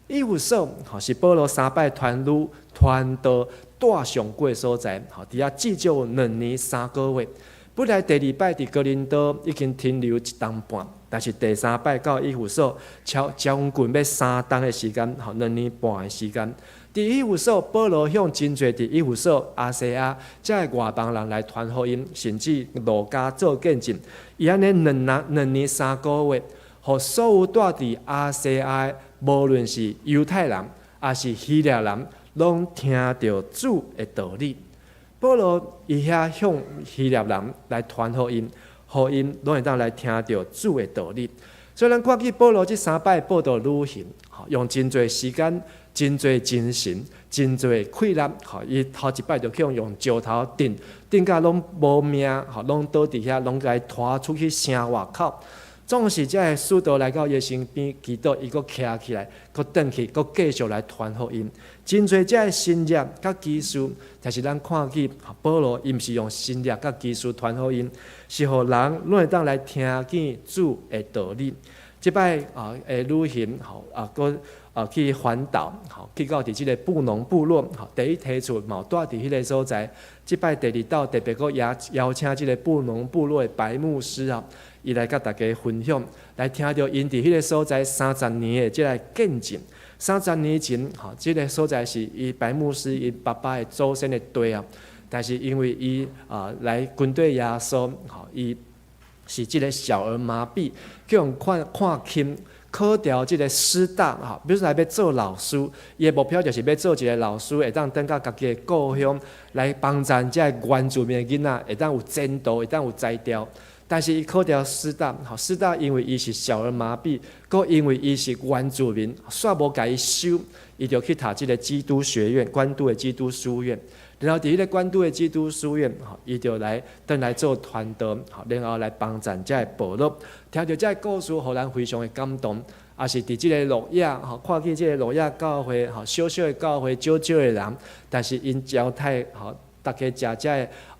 以弗所吼是保羅三擺傳旅傳道蹛上久的所在，吼，佇遐至少有2年3個月。本來第二擺佇哥林多已經停留一冬半，但是第三擺到以弗所，超將近欲3冬的時間，吼，2年半的時間。佇以弗所，保羅向真濟佇以弗所、亞細亞遮个外邦人來傳福音，甚至路加做見證。伊按呢2年3個月，予所有蹛佇亞細亞，無論是猶太人，抑是希臘人，攏聽著主的道理。保羅伊遐向希臘人來傳福音，予𪜶攏會當來聽著主的道理。所以咱看見保羅這三擺佈道旅行，用真濟時間、真濟精神、真濟氣力，吼，伊頭一擺就去用石頭擲，擲甲攏無命，吼，攏倒佇遐，攏共伊拖出去城外口。總是遮个使徒來到伊身邊，祈禱，伊閣徛起來，閣轉去，閣繼續來傳福音。真濟遮个神跡佮奇事，但是咱看見保羅伊毋是用神跡佮奇事傳福音，是予人攏會當來聽見主的道理。這擺啊，的旅行吼啊，閣啊去環島，吼去到佇這个布農部落，吼第一梯次嘛有蹛佇彼个所在。這擺第二道特別閣邀邀請這个布農部落的白牧師啊，伊來佮大家分享，來聽著𪜶佇彼个所在三十年的這个見證。30年前，吼，這个所在是伊白牧師伊爸爸的祖先的地啊。但是因為伊啊來跟綴耶穌，吼，伊是這个小兒麻痹，去予看看輕，考著這个師大，吼，本來欲做老師，伊的目標就是欲做一个老師，會當轉到家己的故鄉來幫贊這个原住民的囡仔，會當有前途，會當有才調。但是伊考著師大，吼，師大因為伊是小兒麻痺，閣因為伊是原住民，煞無共伊收，伊就去讀這个基督學院，關渡的基督書院。然後佇彼个關渡的基督書院，吼，伊就來轉來做傳道，吼，然後來幫贊這个部落。聽著這个故事，予咱非常的感動。也是佇這个鹿野，吼，看見這个鹿野教會，吼，小小的教會，少少的人，但是𪜶招待，吼，逐家食這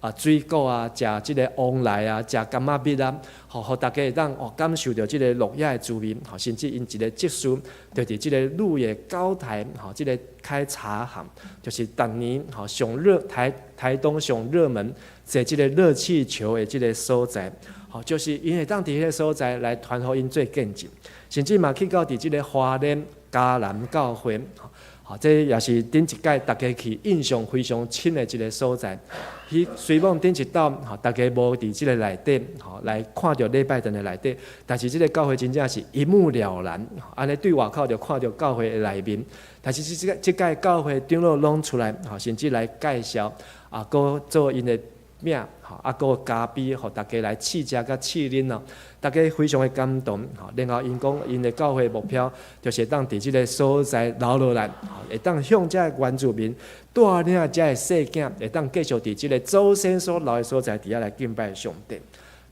个水果啊，食這个旺來啊，食柑仔蜜啊，吼，予逐家會當哦感受著這个鹿野的滋味，吼，甚至𪜶一个執事，就佇這个鹿野高台，吼，這个開茶行，就是逐年吼上熱台東上熱門坐這个熱氣球的這个所在，吼，就是𪜶會當佇彼个所在來傳福音做見證，甚至嘛去到佇這个花蓮嘉南教會。吼，這也是頂一屆逐家去印象非常深的一个所在。彼雖罔頂一晝，吼，逐家無佇這个內底，吼，來看著禮拜堂的內底，但是這个教會真正是一目了然，按呢對外口就看著教會的內面。但是這屆教會長老攏出來，吼，甚至來介紹，啊，閣做𪜶的餅，吼，啊，閣咖啡，予逐家來試食佮試啉哦，逐家非常的感動，吼。然後𪜶講，𪜶的教會目標就是會當佇這个所在留落來，會當向這个原住民帶領這个細囝，會當繼續佇這个祖先所留的所在佇遐來敬拜上帝。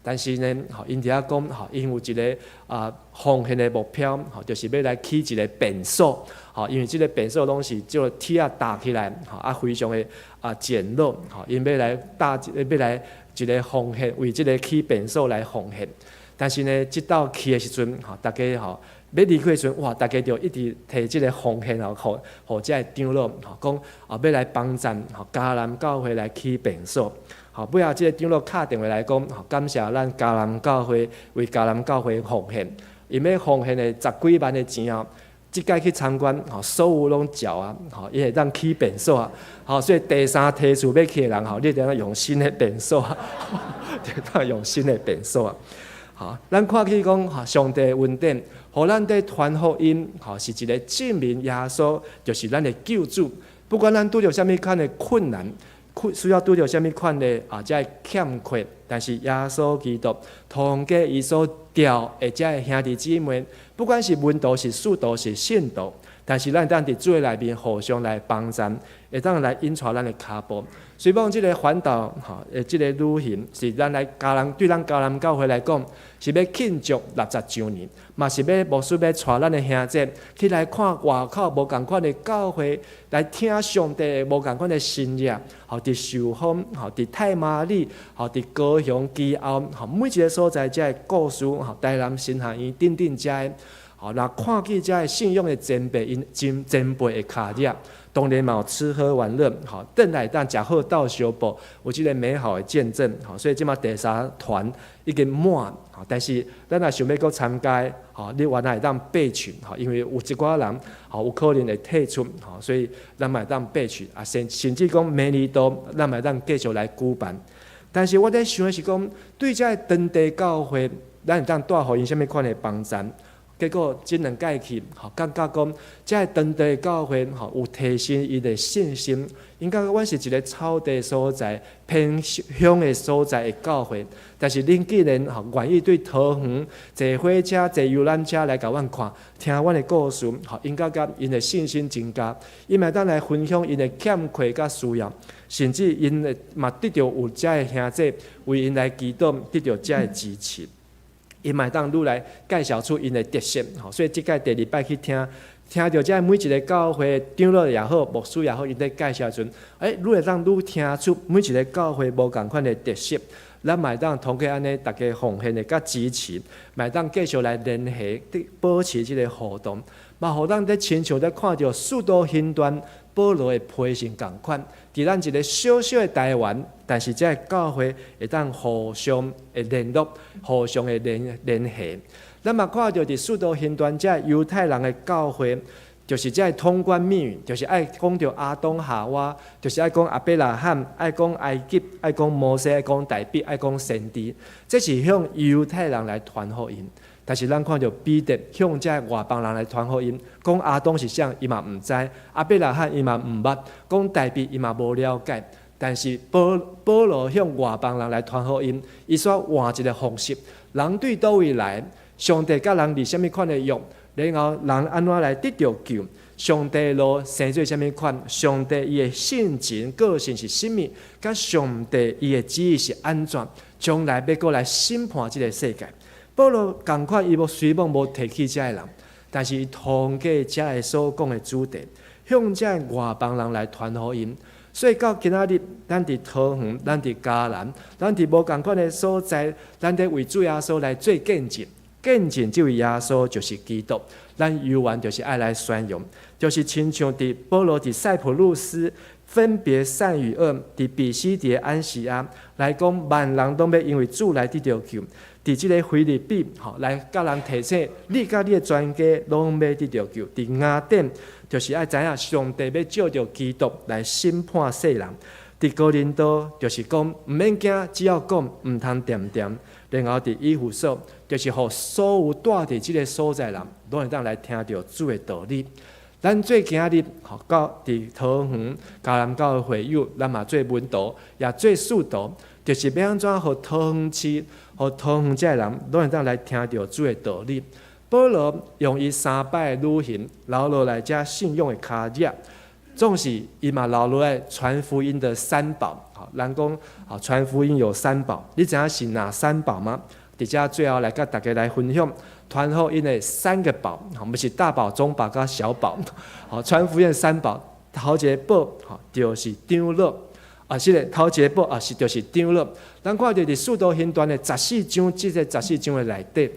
但是呢，吼，𪜶佇遐講，吼，𪜶有一个奉獻的目標，吼，就是欲來起一个便所，吼，因為這个便所攏是這個鐵仔搭起來，吼，啊，非常的簡陋，吼，𪜶欲來搭，欲來一个奉獻，為這个起便所來奉獻。但是呢，這道去的時陣，吼，逐家吼欲離開的時陣，哇，逐家就一直提這个奉獻吼，予予這个長老，吼，講欲來幫贊，吼，嘉南教會來起便所。吼，尾後這个長老敲電話來講，吼，感謝咱嘉南教會為嘉南教會奉獻，𪜶欲奉獻的十幾萬的錢哦，這擺去參觀，吼，所有攏繳啊，吼，伊會當起便所啊，吼，所以第三梯次欲去的人，吼，你得用新的便所啊，得當用新的便所啊，吼，咱看起講，吼，上帝恩典，予咱佇傳福音，吼，是一个證明耶穌就是咱的救主，不管咱拄著啥物款的困難。需要拄著啥物款的這个欠缺，但是耶穌基督通過伊所召的這个兄弟姊妹，不管是門徒是使徒是信徒，但是咱當佇主的內面互相來幫贊，會當來引帶咱的跤步。雖罔這个環島吼的這个旅行是咱來嘉南對咱嘉南教會來講，是欲慶祝60週年，嘛是欲牧師欲帶咱的兄弟去來看外口無仝款的教會，來聽上帝無仝款的神跡，吼，佇壽豐，吼，佇太麻里，吼，佇高雄基後，吼，每一个所在遮的故事，吼，台南神學院等等遮的，吼，若看見遮的信仰的前輩，𪜶前輩的跤跡。當然嘛有吃喝玩樂，吼，轉來當食好鬥相報，有這个美好的見證，吼，所以這馬第三團已經滿，吼，但是咱若想欲閣參加，吼，你原來會當備取，吼，因為有一寡人，吼，有可能會退出，吼，所以咱嘛會當備取，啊，甚至講明年度，咱嘛會當繼續來舉辦。但是我咧想的是講，對這个當地教會，咱會當帶予𪜶啥物款的幫贊？結果這兩屆去，吼，感覺講，這个當地教會吼有提升伊的信心。𪜶感覺阮是一个草地所在、偏鄉的所在的教會，但是恁竟然吼願意對桃園坐火車、坐遊覽車來共阮看，聽阮的故事，吼，𪜶感覺𪜶的信心增加，𪜶嘛會當來分享𪜶的欠缺佮需要，甚至𪜶的嘛得著有遮的兄弟為𪜶來祈禱，得著遮的支持。𪜶嘛會當愈來介紹出𪜶的特色，吼，所以這擺第二擺去聽，聽著遮每一个教會長老也好，牧師也好，𪜶咧介紹時陣，愈會當愈聽出每一个教會無仝款的特色，咱嘛會當通過按呢，逐家奉獻的佮支持，嘛會當繼續來聯繫，保持這个互動，嘛予咱咧親像咧看著使徒行傳保羅的批信仝款，佇咱一个小小的台灣，但是這个教會會當互相的聯絡，互相的聯繫。咱嘛看著佇使徒行傳這猶太人的教會，就是這个通關密語，就是愛講著亞當夏娃，就是愛講亞伯拉罕，愛講埃及，愛講摩西，愛講大衛，愛講先知，這是向猶太人來傳福音。但是咱看著彼得向這外邦人來傳福音，講亞當是啥，伊嘛毋知；亞伯拉罕伊嘛毋捌，講大衛伊嘛無了解。但是保保羅向外邦人來傳福音，伊煞換一个方式。人對佗位來，上帝佮人立啥物款的約，然後人按怎來得著救？上帝路生做啥物款？上帝伊的性情個性是啥物？佮上帝伊的旨意是按怎？將來欲閣來審判這个世界。保羅仝款，伊無雖罔無提起這个人，但是伊通過這个所講的主題，向這个外邦人來傳福音。所以到今仔日，咱佇桃園，咱佇嘉南，咱佇無仝款的所在，咱佇為主耶穌來做見證。見證這位耶穌就是基督，咱猶原就是愛來宣揚，就是親像佇保羅佇塞浦路斯分別善與惡，佇彼西底安息亞來講，萬人攏欲因為主來得著救。佇這个腓立比，吼來共人提醒，你佮你的全家攏欲得著救。佇雅典，就是愛知影上帝欲藉著基督來審判世人。佇哥林多，就是講毋免驚，只要講，毋通恬恬。然後佇以弗所，就是予所有蹛佇這个所在人，攏會當來聽著主的道理。咱做今日，吼到佇桃園迦南教會會友，咱嘛做門徒，也做使徒，就是欲按怎予桃園市、予桃園這个人，攏會當來聽著主的道理。保羅用伊三擺旅行留落來這信仰的跤跡，總是伊嘛留落來傳福音的三寶。吼，人講，吼傳福音有三寶，你知影是哪三寶嗎？佇遮最後來佮大家來分享傳福音的三个寶，吼，毋是大寶、中寶佮小寶。吼，傳福音三寶，頭一个寶，吼，就是長老。啊，是的，頭一个寶啊，是就是長老。咱看著佇使徒行傳的十四章，這个十四章的內底，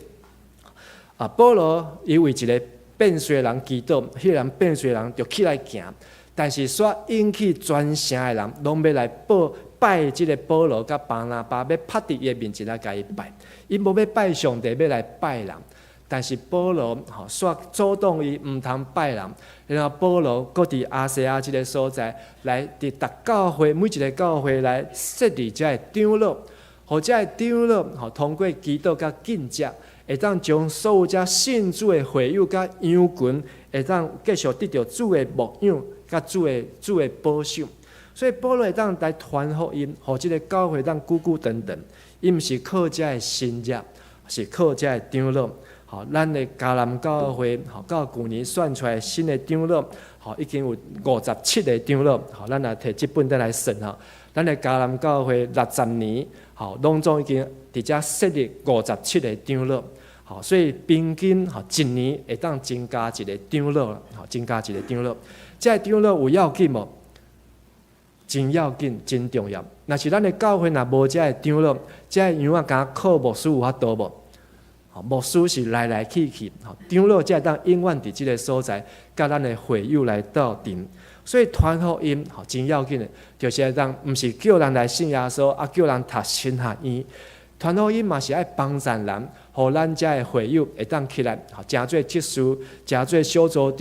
啊，保羅伊為一个變衰的人祈禱，彼个人變衰的人就起來行，但是煞引起全城的人攏欲來報拜這个保羅佮巴拿巴，欲趴佇伊的面前來共伊拜。𪜶無欲拜上帝，欲來拜人。但是保羅吼煞阻擋伊毋通拜人，然後保羅閣佇亞細亞這个所在來佇逐教會每一个教會來設立這个長老，予這个長老吼通過祈禱佮禁食，會當將所有遮信主的會友佮羊群，會當繼續得著主的牧養佮主的保守。所以保羅會當來傳福音，予這个教會當久久長長。伊毋是靠這个神跡，是靠這个長老。吼，咱的迦南教會，吼，到舊年選出來新的長老，吼，已經有57个長老。吼，咱來摕這本單來算吼，咱的迦南教會60年，吼，攏總已經佇遮設立57个長老。吼，所以平均吼一年會當增加一个長老，吼，增加一个長老。這个長老有要緊無？真要緊，真重要。若是咱的教會若無這个長老，這个羊仔敢靠牧師有法度無？牧師是來來去去，長老才會當永遠佇這个所在，佮咱的會友來鬥陣。所以傳福音吼真要緊的，就是會當毋是叫人來信耶穌，啊叫人讀神學院。傳福音嘛是愛幫贊人，予咱遮的會友會當起來，誠做執事，誠做小組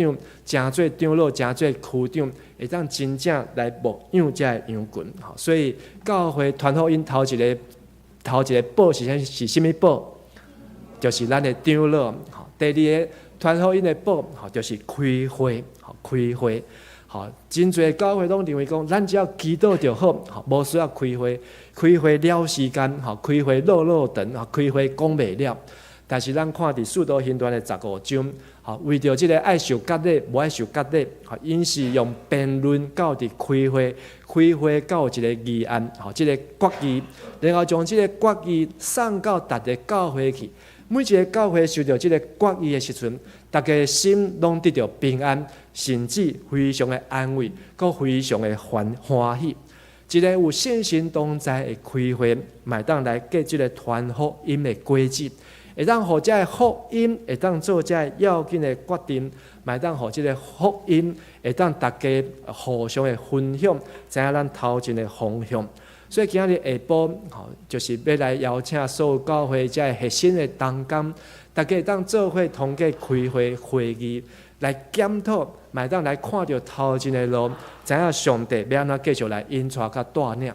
長，誠做長老，誠做區長，會當真正來牧養遮个羊群。所以教會傳福音頭一个寶是啥？是啥物寶？就是咱的長老。第二个傳福音的寶，就是開會，開會。吼，真濟教會攏認為講，咱只要祈禱就好，吼，無需要開會。開會了時間，吼，開會落落長，吼，開會講袂了。但是咱看佇使徒行傳的15章，吼，為著這个愛受割禮，無愛受割禮，吼，𪜶是用辯論到佇開會，開會到一个議案，吼，這个決議，然後將這个決議送到逐个教會去。每一个教會收著這个決議的時陣，大家心攏得著平安，甚至非常的安慰，閣非常的歡歡喜。一个有聖神同在的開會，嘛會當來結這个傳福音的果子，會當予這个福音會當做這个要緊的決定，嘛會當予這个福音會當大家互相的分享，知影咱頭前的方向。所以今仔日下晡，吼，就是欲來邀請所有教會遮个核心的同工，大家會當做伙通過開會會議來檢討，嘛會當來看著頭前的路，知影上帝欲按怎繼續來引帶佮帶領。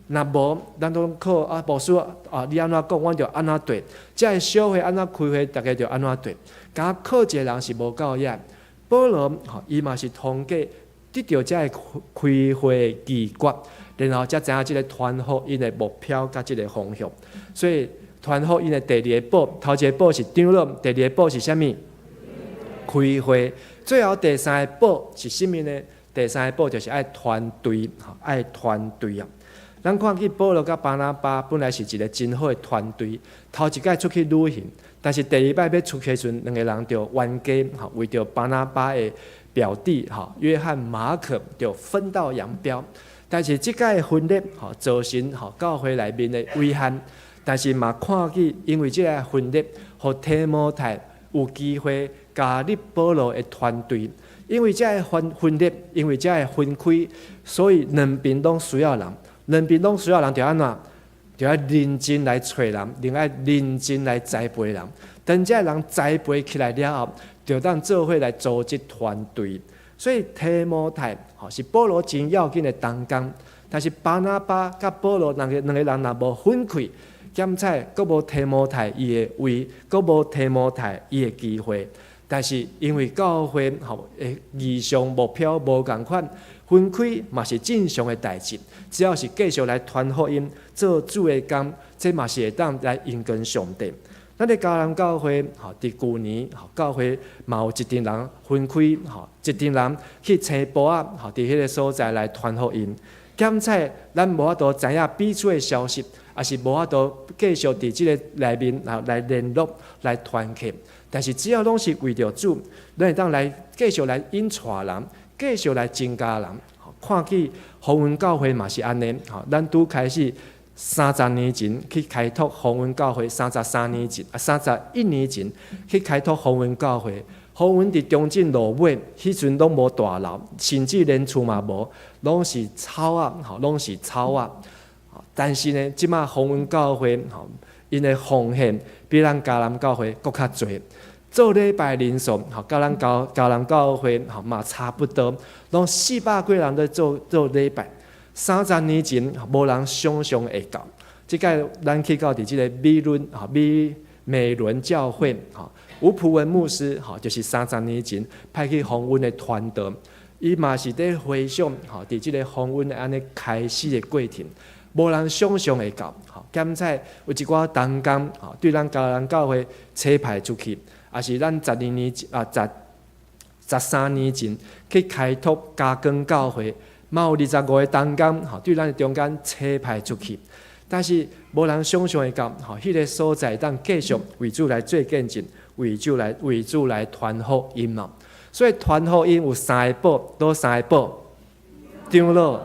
若無，咱攏靠啊，牧師啊，你按怎講，阮就按怎綴。這个小會按怎開會，逐家就按怎綴。敢靠一個人是無夠額。保羅吼，伊嘛是通過得著這个開會秘訣，然後才知影這个傳福音的目標佮這个方向。所以傳福音的第二个步，頭一个步是長老，第二个步是啥物？開會。最後第三個步是啥物呢？第三个步就是愛團隊，吼，愛團隊啊。咱看見保羅佮巴拿巴本來是一个真好的團隊，頭一擺出去旅行，但是第二擺欲出去的時陣，兩个人就冤家，吼，為著巴拿巴的表弟，吼，約翰馬可就分道揚鑣。但是這擺分裂，吼，造成吼教會內面的遺憾，但是嘛看見因為這个分裂，予提摩太有機會加入保羅的團隊。因為這个分裂，因為這个分開，所以兩邊攏需要人。兩邊攏需要人，就按怎？就愛認真來揣人，另愛認真來栽培人。等這个人栽培起來了後，就當做伙來組織團隊。所以提摩太吼是保羅真要緊的同工，但是巴拿巴佮保羅兩個人若無分開，檢採閣無提摩太伊的位，閣無提摩太伊的機會。但是因為教會吼的異象目標無仝款，分開嘛是正常的代誌。只要是繼續來傳福音、做主的工，這嘛是會當來榮光上帝。咱佇迦南教會吼，佇舊年吼，教會嘛有一陣人分開吼，一陣人去青埔仔吼，佇彼个所在來傳福音。檢採咱無法度知影彼此的消息，抑是無法度繼續佇這个內面啊來聯絡、來團契。但是只要攏是為著主，咱會當來繼續來引帶人，繼續來增加人。看見鴻恩教會嘛是按呢，吼，咱拄開始30年前去開拓鴻恩教會，33年前啊，31年前去開拓鴻恩教會。鴻恩佇中正路尾，彼陣攏無大樓，甚至連厝嘛無，攏是草仔，吼，攏是草仔。但是呢，這馬鴻恩教會，吼，𪜶的奉獻比咱迦南教會閣較濟。做禮拜人數，吼，佮咱迦南教會，吼嘛差不多，攏400幾人咧做禮拜。30年前，無人想象會到。這擺咱去到佇這个美崙，吼，美崙教會，吼，吳普文牧師，吼，就是30年前派去鴻恩的傳道，伊嘛是佇回想，吼，佇這个鴻恩的按呢開始的過程，無人想象會到，吼，檢採有一寡同工，吼，對咱迦南教會差派出去，抑是咱12年啊13年前去開拓嘉光教會，嘛有25个同工，吼，對咱的中間差派出去，但是無人想象會到，吼，彼个所在當繼續為主來做見證，為主來傳福音嘛。所以傳福音有三个步，佗三个步？長老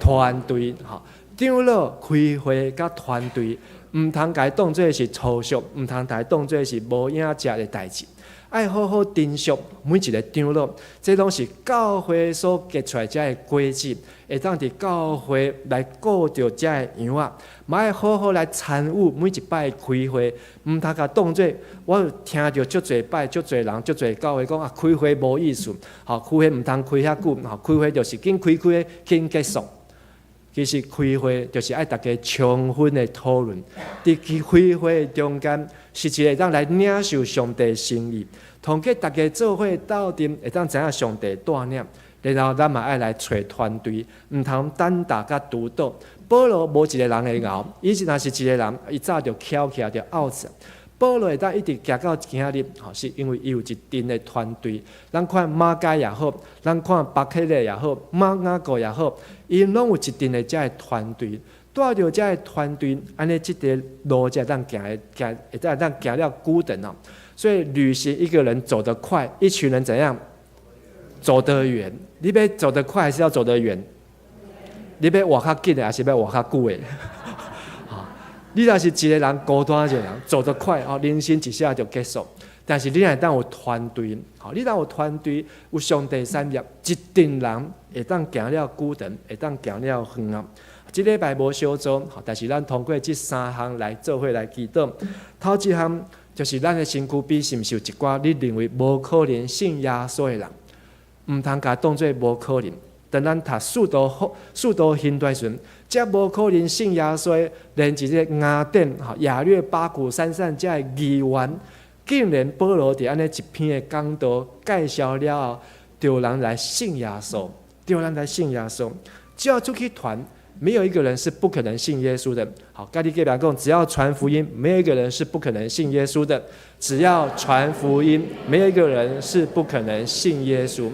團隊，吼，長老開會佮團隊，毋通共伊當做是粗俗，毋通共伊當做是無影食的代誌，愛好好珍惜每一个長老，這攏是教會所結出來這个果子，會當佇教會來顧著這个羊仔，嘛愛好好來參與每一擺開會，毋通共當做我有聽著足濟擺、足濟人、足濟教會講啊，開會無意思，吼，開會毋通開遐久，吼，開會就是緊開開緊結束。其實開會就是愛逐家充分的討論，佇開會中間是一个當來領受上帝心意，通過逐家做伙鬥陣，會當知影上帝帶領，然後咱嘛愛來揣團隊，毋通單打佮獨鬥。保羅無一个人會𠢕，伊若是一个人，伊早就翹起來就 out。保羅會當一直行到今仔日，吼，是因為伊有一陣的團隊。咱看馬該也好，咱看巴克勒也好，馬雅各也好，𪜶攏有一陣的遮个團隊。帶著遮个團隊，按呢這條路才會當行，行會當行了久長哦。所以旅行一個人走得快，一群人怎樣走得遠？你欲走得快，還是要走得遠？你欲活較緊的，還是欲活較久的？你若是一个人孤單一个人走得快哦，人生一下就結束。但是你若當有團隊，吼，你當有團隊，有上帝產業，一陣人會當行了久長，會當行了遠啊。這禮拜無小組，但是咱通過這三項來做伙來祈禱。頭一項就是咱的身軀邊是毋是有一寡你認為無可能信耶穌的人，毋通共當做無可能。當咱讀使徒行傳時，遮無可能信耶穌，連一个雅典、吼亞略巴古山上遮的議員，竟然保羅佇按呢一篇的講道介紹了後，著人來信耶穌，著人來信耶穌。只要出去傳，沒有一個人是不可能信耶穌的。好，佮你隔壁講，只要傳福音，沒有一個人是不可能信耶穌的。只要傳福音，沒有一個人是不可能信耶穌。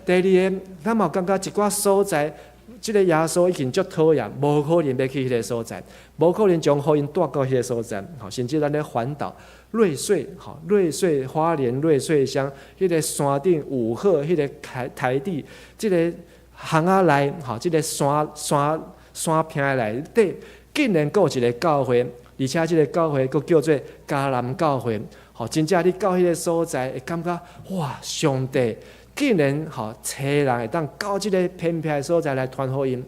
第二个，咱嘛感覺一寡所在，這个耶穌已經足討厭，無可能欲去彼个所在，無可能將福音帶到彼个所在。吼，甚至咱咧環島瑞穗，吼，瑞穗花蓮瑞穗鄉，彼个山頂五鶴，彼个台台地，這个巷仔內，吼，這个山坪內底，竟然閣有一个教會，而且這个教會閣叫做迦南教會。吼，真正你到彼个所在，會感覺哇，上帝！竟然吼，揣人會當到這个偏僻的所在來傳福音，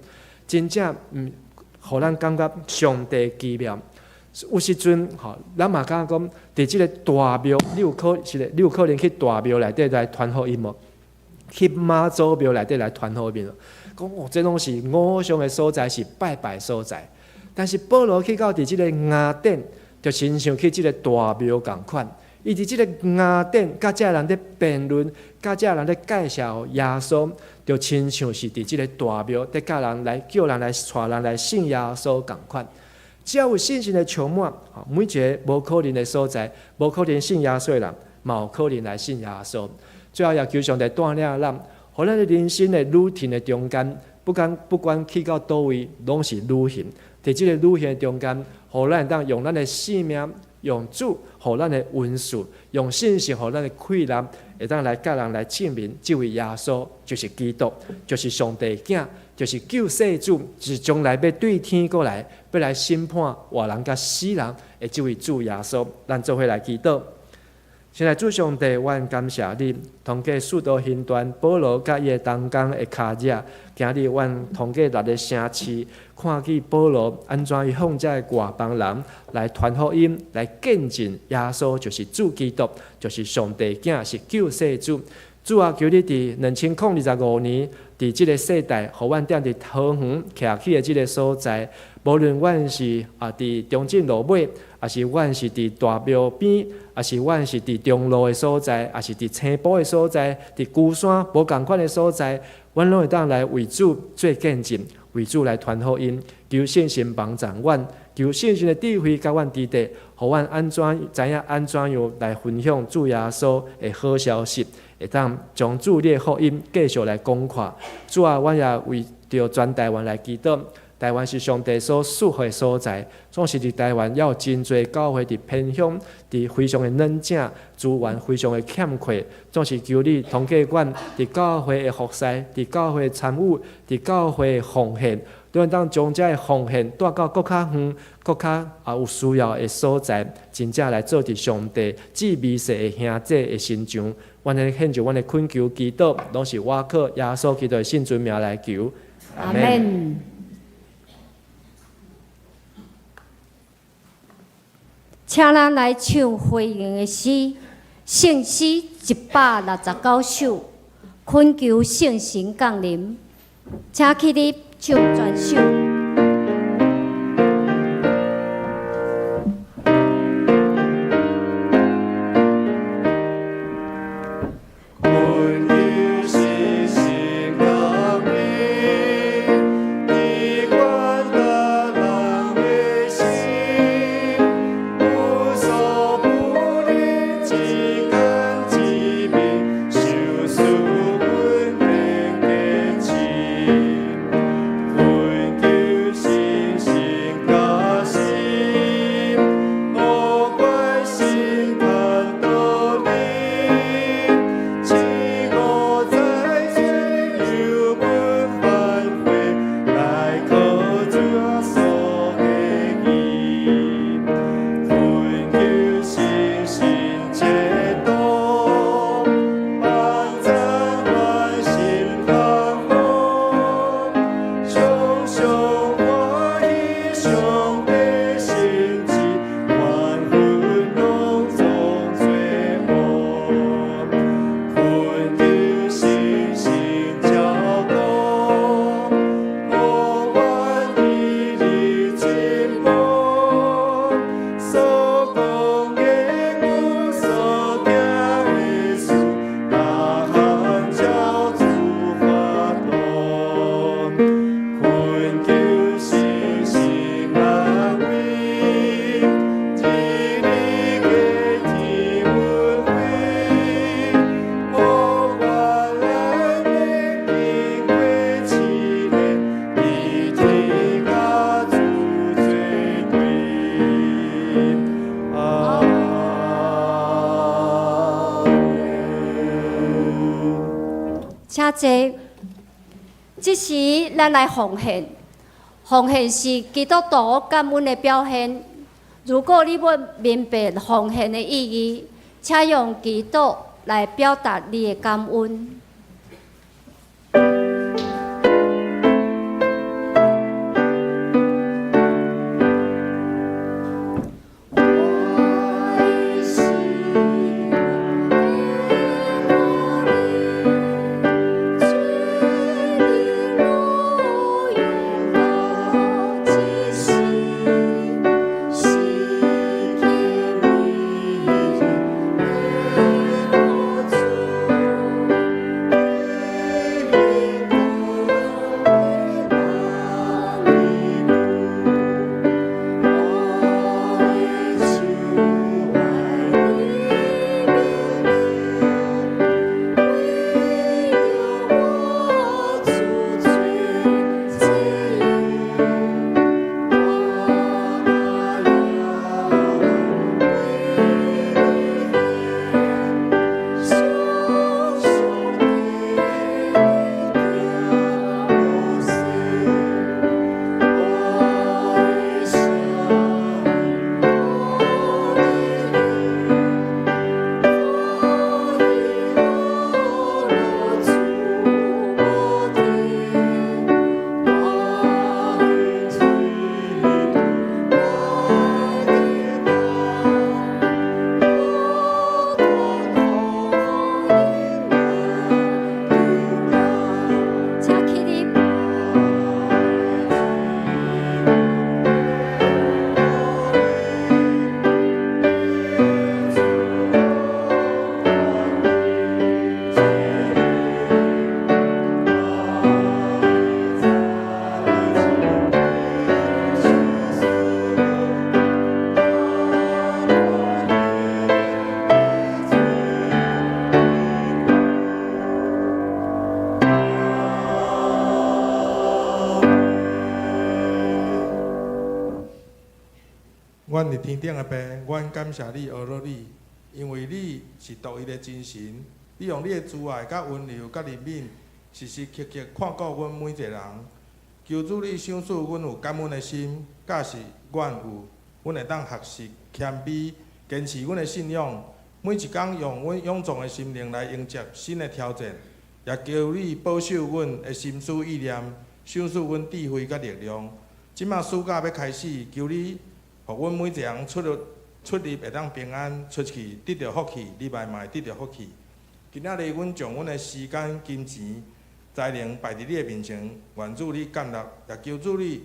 真正毋，予咱感覺上帝奇妙。有時陣吼，咱嘛感覺講，佇這个大廟，你有可能去大廟內底來傳福音無？去媽祖廟內底來傳福音無？講哦，這攏是偶像的所在，是拜拜所在。但是保羅去到佇這个雅典，就親像去這个大廟仝款。伊佇這个雅典，佮遮人咧辯論，佮遮人咧介紹耶穌，就親像是佇這个大廟，佇佮人來叫人來帶人來信耶穌仝款。只要有信心的充滿，每一个無可能的所在，無可能信耶穌的人，嘛有可能來信耶穌。最後也求上帝帶領咱，予咱的人生的旅程的中間，不管去到佗位，攏是旅行。佇這个旅行的中間，予咱會當用咱的性命，用主予咱的恩賜，用信心予咱的氣力，會當來佮人來證明，這位耶穌就是基督，就是上帝囝，就是救世主，就是將來欲對天過來，欲來審判活人佮死人的這位主耶穌。咱做伙來祈禱。親愛主上帝，阮感謝你，通過使徒行傳保羅佮伊的同工的跤跡，今日阮通過六个城市，看見保羅按怎伊向這个外邦人來傳福音，來見證耶穌就是主基督，就是上帝囝，是救世主。主啊，求你佇2025年，佇這个世代，予阮踮佇桃園徛起的這个所在，無論阮是佇中正路尾，抑是阮是佇大廟邊，抑是阮是佇中路的所在，抑是佇青埔的所在，佇龜山無仝款的所在，阮攏會當來為主做見證，為主來傳福音，求聖神幫助阮，求聖神的智慧佮阮佇底，予阮按怎知影按怎樣來分享主耶穌的好消息，會當將主你的福音繼續來廣闊。主啊，阮也為著全台灣來祈禱。台灣是上帝所賜福的所在，總是佇台灣猶有真濟教會佇偏鄉，佇非常的軟正，資源非常的欠缺，總是求你通過阮佇教會的服侍，佇教會參與，佇教會的奉獻，阮當將這个奉獻帶到閣較遠、閣較有需要的所在，真正來做佇上帝至微細的兄弟的身上。阮來獻上阮的懇求祈禱，攏是倚靠耶穌基督的聖尊名來求。阿們。請咱來唱回應的詩，聖詩169首，懇求聖神降臨，請起立唱全首。懇求坐。這時，咱來奉獻，奉獻是基督徒感恩的表現。如果你欲明白奉獻的意義，請用祈禱來表達你的感恩。請起立。阮佇天頂的父，阮感謝你，阿羅你，因為你是獨一的真神，你用你的慈愛、佮溫柔、佮憐憫，時時刻刻看顧阮每一个人。求主你賞賜阮有感恩的心，教示阮有，阮會當學習謙卑，堅持阮的信仰。每一工用阮勇壯的心靈來迎接新的挑戰，也求你保守阮的心思意念，賞賜阮智慧佮力量。這馬暑假欲開始，求你予阮每一个人出入出入會當平安，出去得著福氣，入來嘛會得著福氣。今仔日阮將阮的時間、金錢、才能擺佇你的面前，願主你接納，也求主你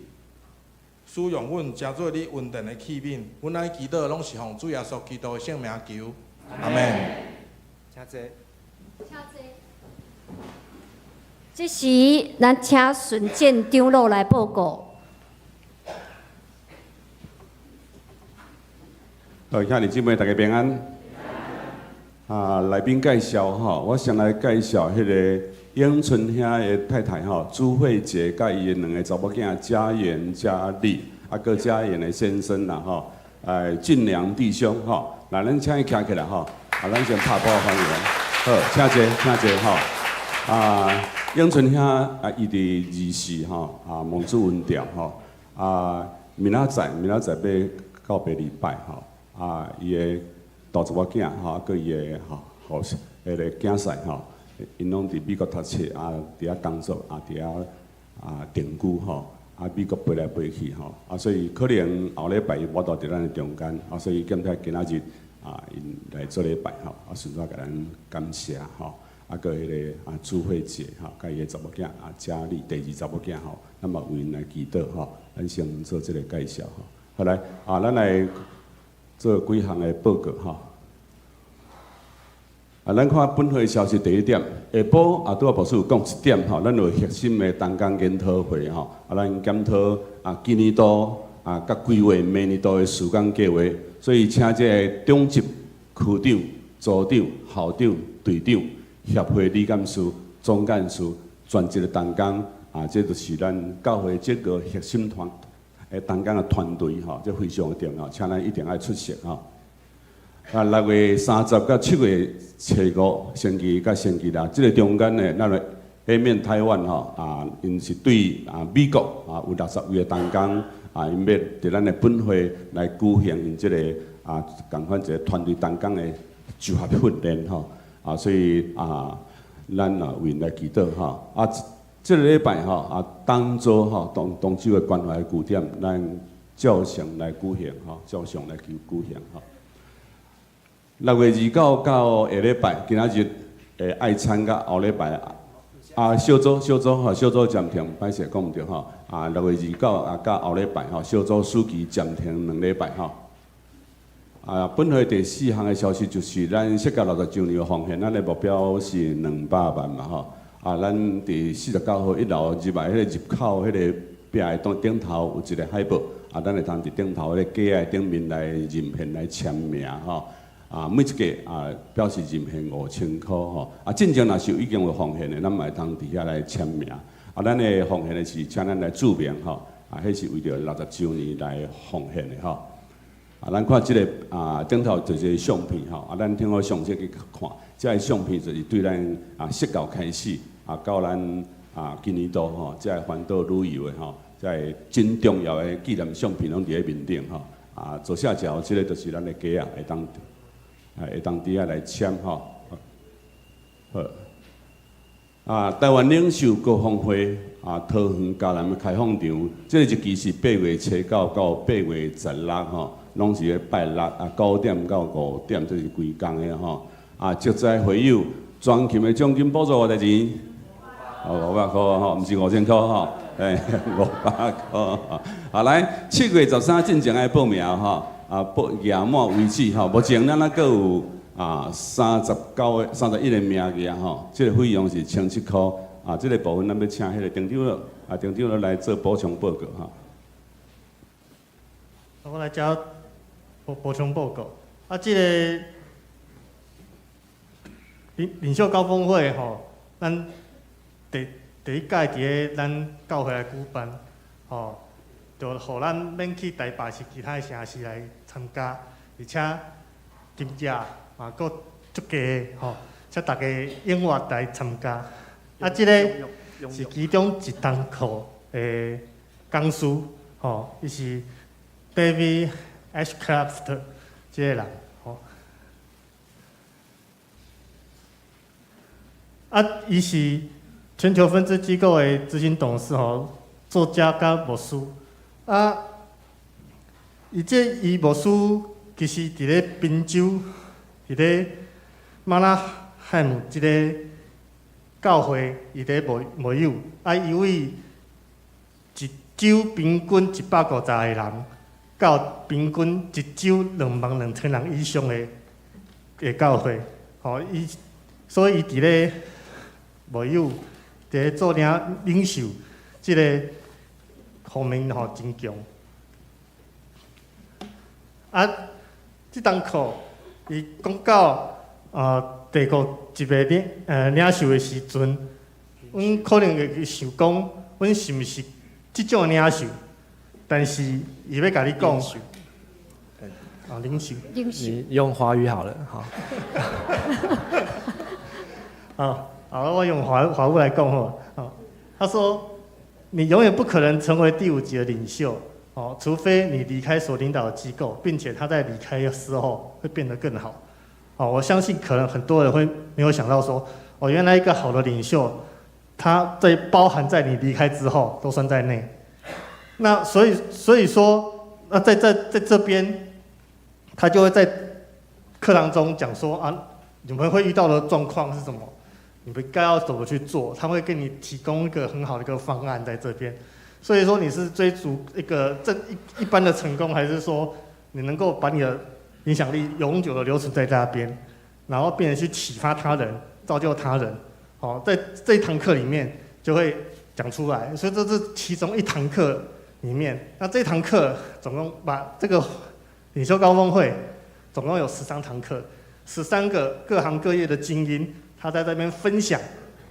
使用阮，成做你恩典的器皿。阮按呢祈禱，攏是奉主耶穌基督的聖名求，阿們。請坐。請坐。這時，咱請順正長老來報告。好，兄弟姊妹，大家平安。啊，來賓介紹吼，我先來介紹彼个永春兄的太太吼，朱慧杰，佮伊的兩个查某囝嘉妍、嘉麗，啊，閣嘉妍的先生啦吼，哎，俊良弟兄吼，來，咱請伊徛起來吼，啊，咱先拍鼓歡迎。好，請坐，請坐吼。啊，永春兄啊，伊佇二四吼，啊，蒙主恩召吼，啊，明仔載，明仔載欲告別禮拜吼。啊，伊的大查某囝吼，閣伊的吼後彼个囝婿吼，𪜶攏佇美國讀冊，啊，佇遐工作，啊，佇遐啊定居吼，啊，美國飛來飛去吼，啊，所以可能後禮拜伊無法度佇咱的中間，啊，所以兼且今仔日啊，𪜶來做禮拜吼，啊，順續共咱感謝吼，啊，閣彼个啊朱慧姐吼，佮伊的查某囝啊佳麗，第二查某囝吼，咱嘛為𪜶來祈禱吼，咱先做這個介紹吼。好來，啊，咱來做幾項的報告吼。啊，咱看本會消息第一點，下晡啊，拄仔牧師有講一點吼，咱有核心的同工研討會吼，啊，咱檢討啊，今年度啊，佮規劃明年度的事工計劃，所以請這个長執、區長、組長、校長、隊長、協會理監事、總幹事、全職的同工啊，這就是咱教會這個核心團的同工的團隊吼，這非常重要，請咱一定愛出席吼。啊，6月30佮7月初五，星期一佮星期六，這个中間呢，咱的彼面台灣吼啊，𪜶是對啊美國啊有60位的同工啊，𪜶欲佇咱的本會來舉行𪜶這個啊仝款一個團隊同工的就學訓練吼啊，所以啊，咱啊為𪜶來祈禱吼啊，這個禮拜吼啊，當周吼東東州的關懷據點，咱照常來舉行吼，照常來舉舉行吼。6月29到下禮拜，今仔日的愛餐佮後禮拜啊，小組小組吼，小組暫停，歹勢講毋著吼。啊，6月29啊，到後禮拜吼，小組暑期暫停2禮拜吼。啊，本會第四項的消息就是咱釋教60週年的奉獻，咱的目標是200萬嘛吼。啊，咱佇49號一樓入來彼個入口彼個壁的當頂頭有一個海報，啊，咱會通佇頂頭彼個架仔頂面來認獻來簽名吼。啊，每一屆啊表示認獻5000箍吼。啊，進前若是有已經有奉獻的，咱嘛會通佇遐來簽名。啊，咱的奉獻的是請咱來注明吼。啊，彼是為著60週年來奉獻的吼。啊，咱看這个啊頂頭就是一個相片吼。啊，咱聽好詳細去看，這个相片就是對咱啊釋教開始啊到咱啊今年度吼，這个環島旅遊的吼，這个真重要的紀念相片攏佇咧面頂吼。啊，左下角這个就是咱的卡仔，會當啊會當佇遐來簽吼。好。啊，台灣領袖高峰會啊，桃園嘉南的開放場，這个日期是8月7到8月16吼，攏是咧拜六啊9點到5點，這是規工的吼。啊，積財會友全勤的獎金補助偌濟錢？哦，500箍吼，毋是5000箍吼，欸，500箍。好來，7月13進前愛報名吼，啊報額滿為止吼，目前咱猶閣有啊39個、31個名額吼，這个費用是1700箍。啊，這个部分咱欲請彼个丁長老，啊，丁長老來做補充報告吼。我來遮補補充報告。啊，這個領領袖高峰會吼，咱第第一屆佇咧咱教會來舉辦，吼，就予咱免去台北市其他的城市來參加，而且金價嘛閣足低吼，請大家踴躍來參加。啊，這个是其中一堂課的講師，吼，伊是 David Ashcraft 這个人，吼。啊，伊是全球分支機構的執行董事，吼，作家佮牧師。啊，伊這伊牧師其實佇咧賓州，佇咧馬拉海姆這个教會，伊佇咧牧牧友。啊，伊為一週平均150個人，到平均一週22,000人以上的的教會，吼，伊所以伊佇咧牧友，佇咧做領領袖，這个方面吼真強。啊，這堂課伊講到第五級的領領袖的時陣，阮可能會想講，阮是毋是這種的領袖？但是伊欲共你講，啊，領袖，領袖，你用華語好了，好。啊，好，我用華華語來講好。啊，他說：你永遠不可能成為第五級的領袖，哦，除非你離開所領導的機構，並且他在離開的時候會變得更好。哦，我相信可能很多人會沒有想到說，哦，原來一個好的領袖，他在包含在你離開之後都算在內。那所以所以說，那在在在這邊，他就會在課堂中講說啊，你們會遇到的狀況是什麼？你們該要怎麼去做？他會給你提供一個很好的一個方案在這邊。所以說你是追逐一個這一一般的成功，還是說你能夠把你的影響力永久的留存在那邊，然後變成去啟發他人、造就他人？好，在這一堂課裡面就會講出來。所以這是其中一堂課裡面。那這堂課總共把這個領袖高峰會總共有13堂課，13個各行各業的精英，他在這邊分享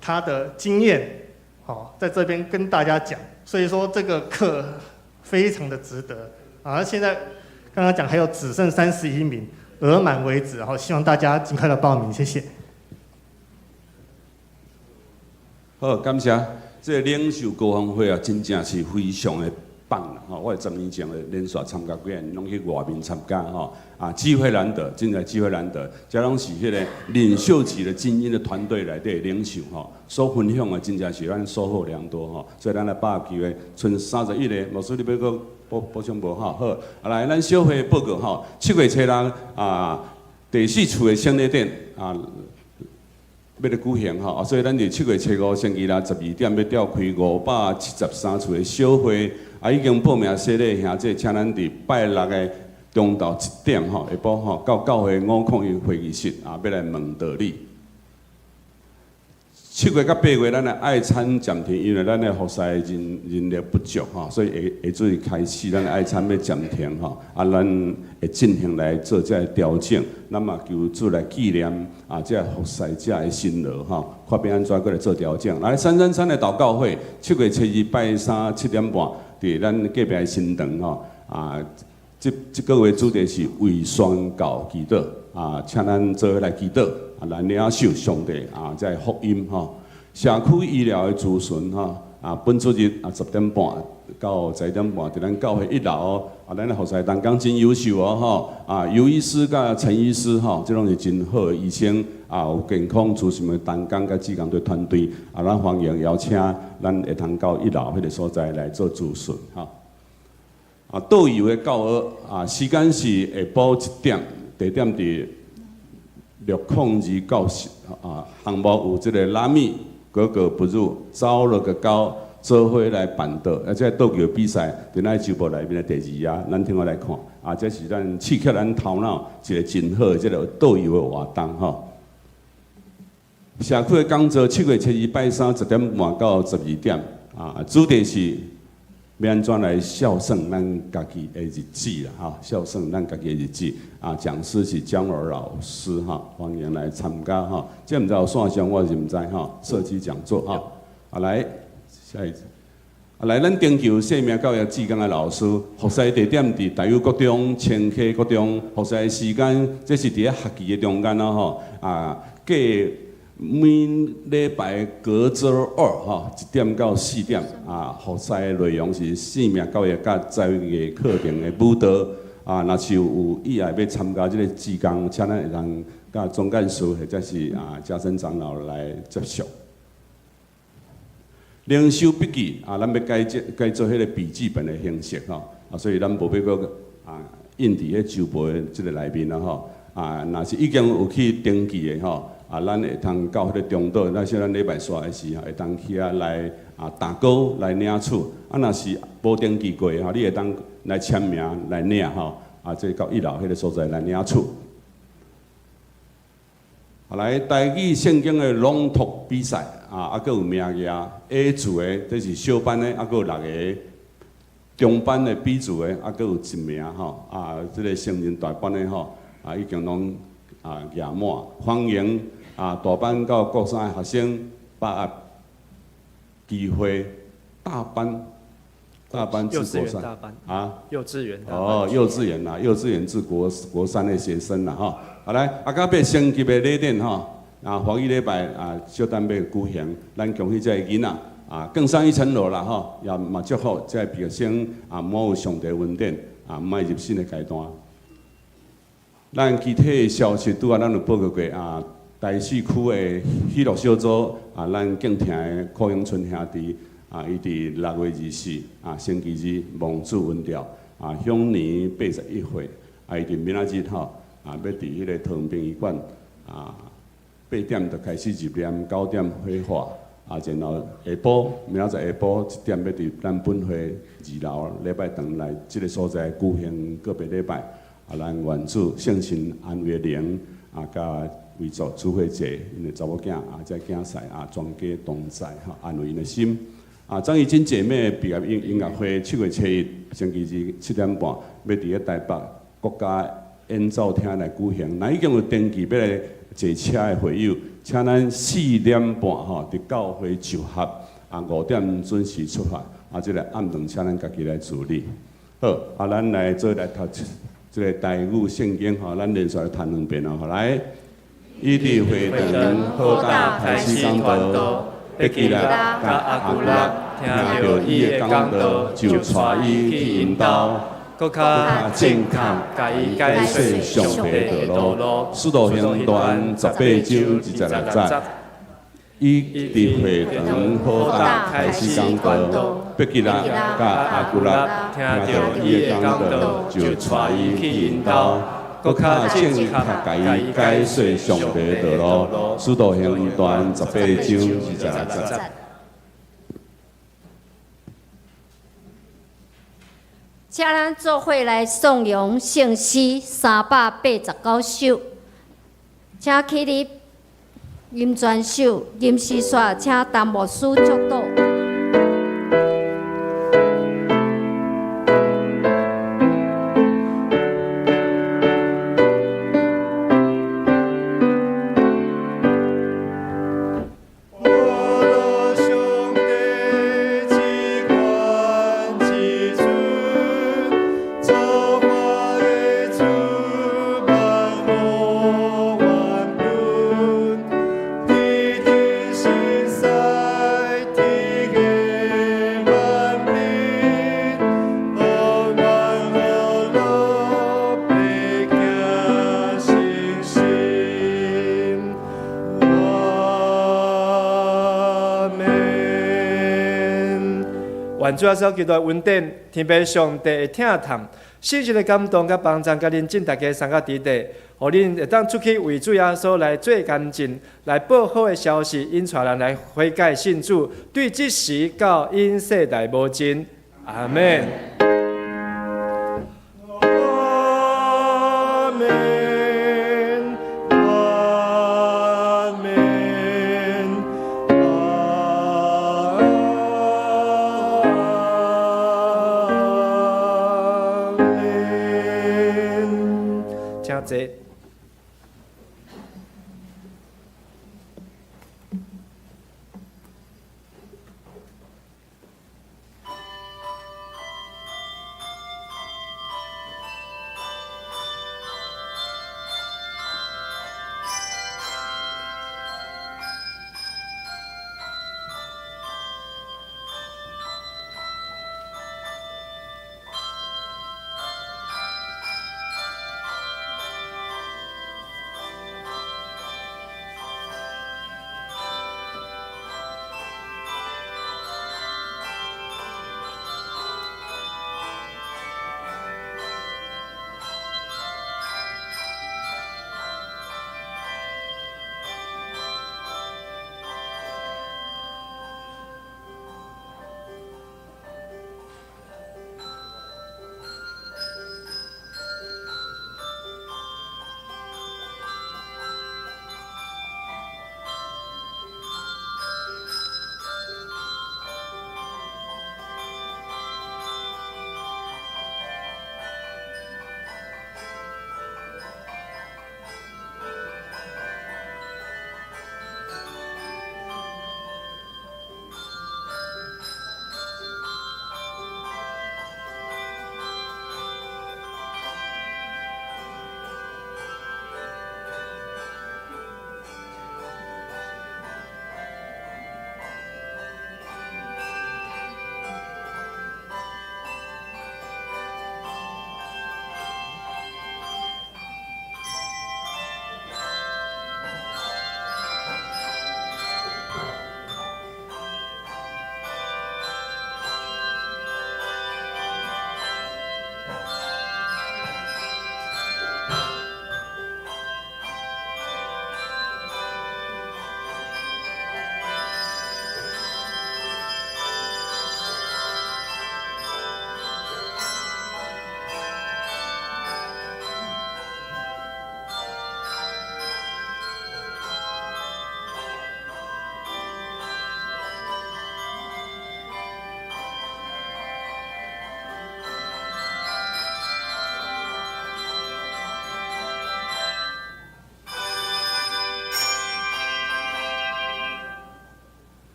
他的經驗，好，在這邊跟大家講。所以說這個課非常的值得啊！現在剛剛講還有只剩31名，額滿為止，好，希望大家盡快的報名，謝謝。好，感謝。這个領袖高峰會啊，真正是非常的棒啦！吼，我10年前連續參加幾年，攏去外面參加吼。啊，機會難得，真正機會難得。這攏是彼個領袖級的精英的團隊內底領袖吼，所分享的真正是咱收穫良多吼。所以咱來把握機會，賰31个，牧師你欲閣補補充無吼？好，啊來，咱小會報告吼，7月初六啊，第四處的聖禮典啊，欲咧舉行吼，啊，所以咱佇7月初五星期六12點欲召開573處的小會，啊，已經報名洗禮兄弟，請咱佇拜六的中晝1點吼，下晡吼，到教會501會議室啊，欲來問道理。7月佮8月，咱的愛餐暫停，因為咱的服侍人力不足吼，所以會會準開始咱的愛餐欲暫停吼，啊，咱會進行來做這个調整，咱嘛求主來紀念啊，這个服侍者的辛勞吼，看欲按怎閣來做調整。來333的禱告會，7月初二拜三7點半，佇咱隔壁的新堂吼，啊，這這个月主題是為宣教祈禱，啊，請咱做伙來祈禱。啊，來領受上帝啊，這个福音吼。社區醫療的諮詢吼，啊，本主日啊10點半到11點半，佇咱教會一樓啊，咱的服侍同工真優秀哦吼。啊，尤醫師佮陳醫師吼，這攏是真好的醫生啊，有健康諮詢的同工佮志工隊團隊啊，咱歡迎邀請咱會通到一樓彼个所在來做諮詢吼。啊，導遊的教學啊，時間是下晡1點，地點佇602教室啊，項目有這个拉米格格不入，糟了個糕，做伙來辦桌，啊，這个桌球比賽佇咱週報內面的第二啊，咱聽我來看，啊，這是咱刺激咱頭腦一个真好的這个導遊的活動吼。社區的講座7月初二拜三10點半到12點，啊，主題是欲按怎來孝順咱家己的日子啦，吼，孝順咱家己的日子。啊，講師是江兒老師，哈，歡迎來參加，哈。這毋知有線上，我是毋知，吼。社區講座，哈。啊，來下一，啊，來咱尋求生命教育志工的老師，服侍地點佇大有國中、清溪國中，服侍的時間，這是佇咧學期的中間咯，吼。啊，計每禮拜隔週二，吼，1點到4點，啊，服侍的內容是生命教育佮才藝課程的輔導。啊，若是有意愛欲參加這个志工，請咱會當佮總幹事或者是啊家生長老來接觸。靈修筆記啊，咱欲改這改做彼个筆記本的形式吼，啊，所以咱無欲閣啊印佇彼週報的這个內面啦吼。啊，若是已經有去登記的吼，啊，咱會通到彼个中島，咱像咱禮拜煞的時候，會當去遐來啊打勾來領取。啊，若是無登記過的吼，你會當來簽名來領吼。啊，這到一樓彼个所在來領取。啊，來台語聖經的朗讀比賽啊，啊，閣有名額 A 組的，這是小班的，啊，閣有六个中班的 B 組的，啊，閣有一名吼，啊，這个成人大班的吼，啊，已經攏啊額滿，歡迎啊大班到國三的學生把握機會，大班。大班至國三啊，幼稚園哦，幼稚園啦，幼稚園至國三的學生啦，吼，好來，啊，到八星級的禮典吼，啊，華語禮拜啊，小等欲舉行，咱恭喜這个囡仔啊，更上一層樓啦，吼，也嘛祝福這个畢業生啊，滿有上帝恩典啊，邁入新的階段。咱其他的消息拄仔咱有報告過啊，台四區的喜樂小組啊，咱敬聽的柯永春兄弟。啊，伊佇6月24啊，星期二蒙主恩召啊，享年81歲啊，伊佇明仔日吼啊，欲佇彼个桃園殯儀館啊，8點就開始入殮，9點火化啊，然後下晡明仔載下晡1點欲佇咱本會二樓禮拜堂來這个所在舉行告別禮拜啊，咱願主聖神安慰靈啊，佮遺族朱慧姐𪜶的查某囝啊，這囝婿啊，全家同在吼，安慰𪜶的心。啊，張怡珍姐妹畢業音樂會7月初一星期二7點半，欲佇咧台北國家演奏廳來舉行。若已經有登記欲來坐車的會友，請咱4點半吼佇教會集合，啊5點準時出發。啊，這个暗頓請咱家己來處理。好，啊，咱來做來讀這个台語聖經吼，咱連續來讀兩遍哦。來，伊佇會堂好膽開始講道。百基拉佮亞居拉聽著伊的講道，就帶伊去𪜶兜，閣較正確共伊解說說上帝的道路。使徒行傳18章26節。伊佇會堂好膽開始講道，百基拉佮亞居拉聽著伊的講道，就帶伊去𪜶兜，閣較正確共伊解說上帝的道路。使徒行傳18章26節。請咱做伙來頌揚聖詩389首，請起立吟全首，吟詩煞，請陳牧師祝禱。我的上帝至高至尊，造化的主萬物萬本，天地神使天的萬民，何萬何樂百行信心。阿門。願主耶穌基督的恩典、天父上帝的疼痛、聖神的感動佮幫助，佮恁眾大家送到佇地，予恁會當出去為主耶穌來做見證，來報好的消息，引帶人來悔改信主，對這時到永世代無盡。阿門。阿門，阿門，阿門。請坐。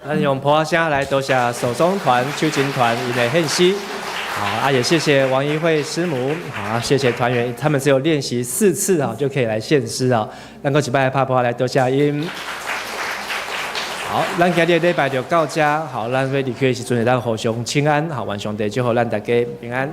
咱用噗仔聲來多謝手中團、秋琴團𪜶的獻詩。好啊，也謝謝王一慧師母，好，謝謝團員，他們只有練習4次啊，就可以來獻詩啊。咱閣一擺拍噗仔來多謝𪜶。好，咱今日禮拜就到遮。好，咱欲離開的時陣，會當互相請安。好，願上帝祝福咱大家平安。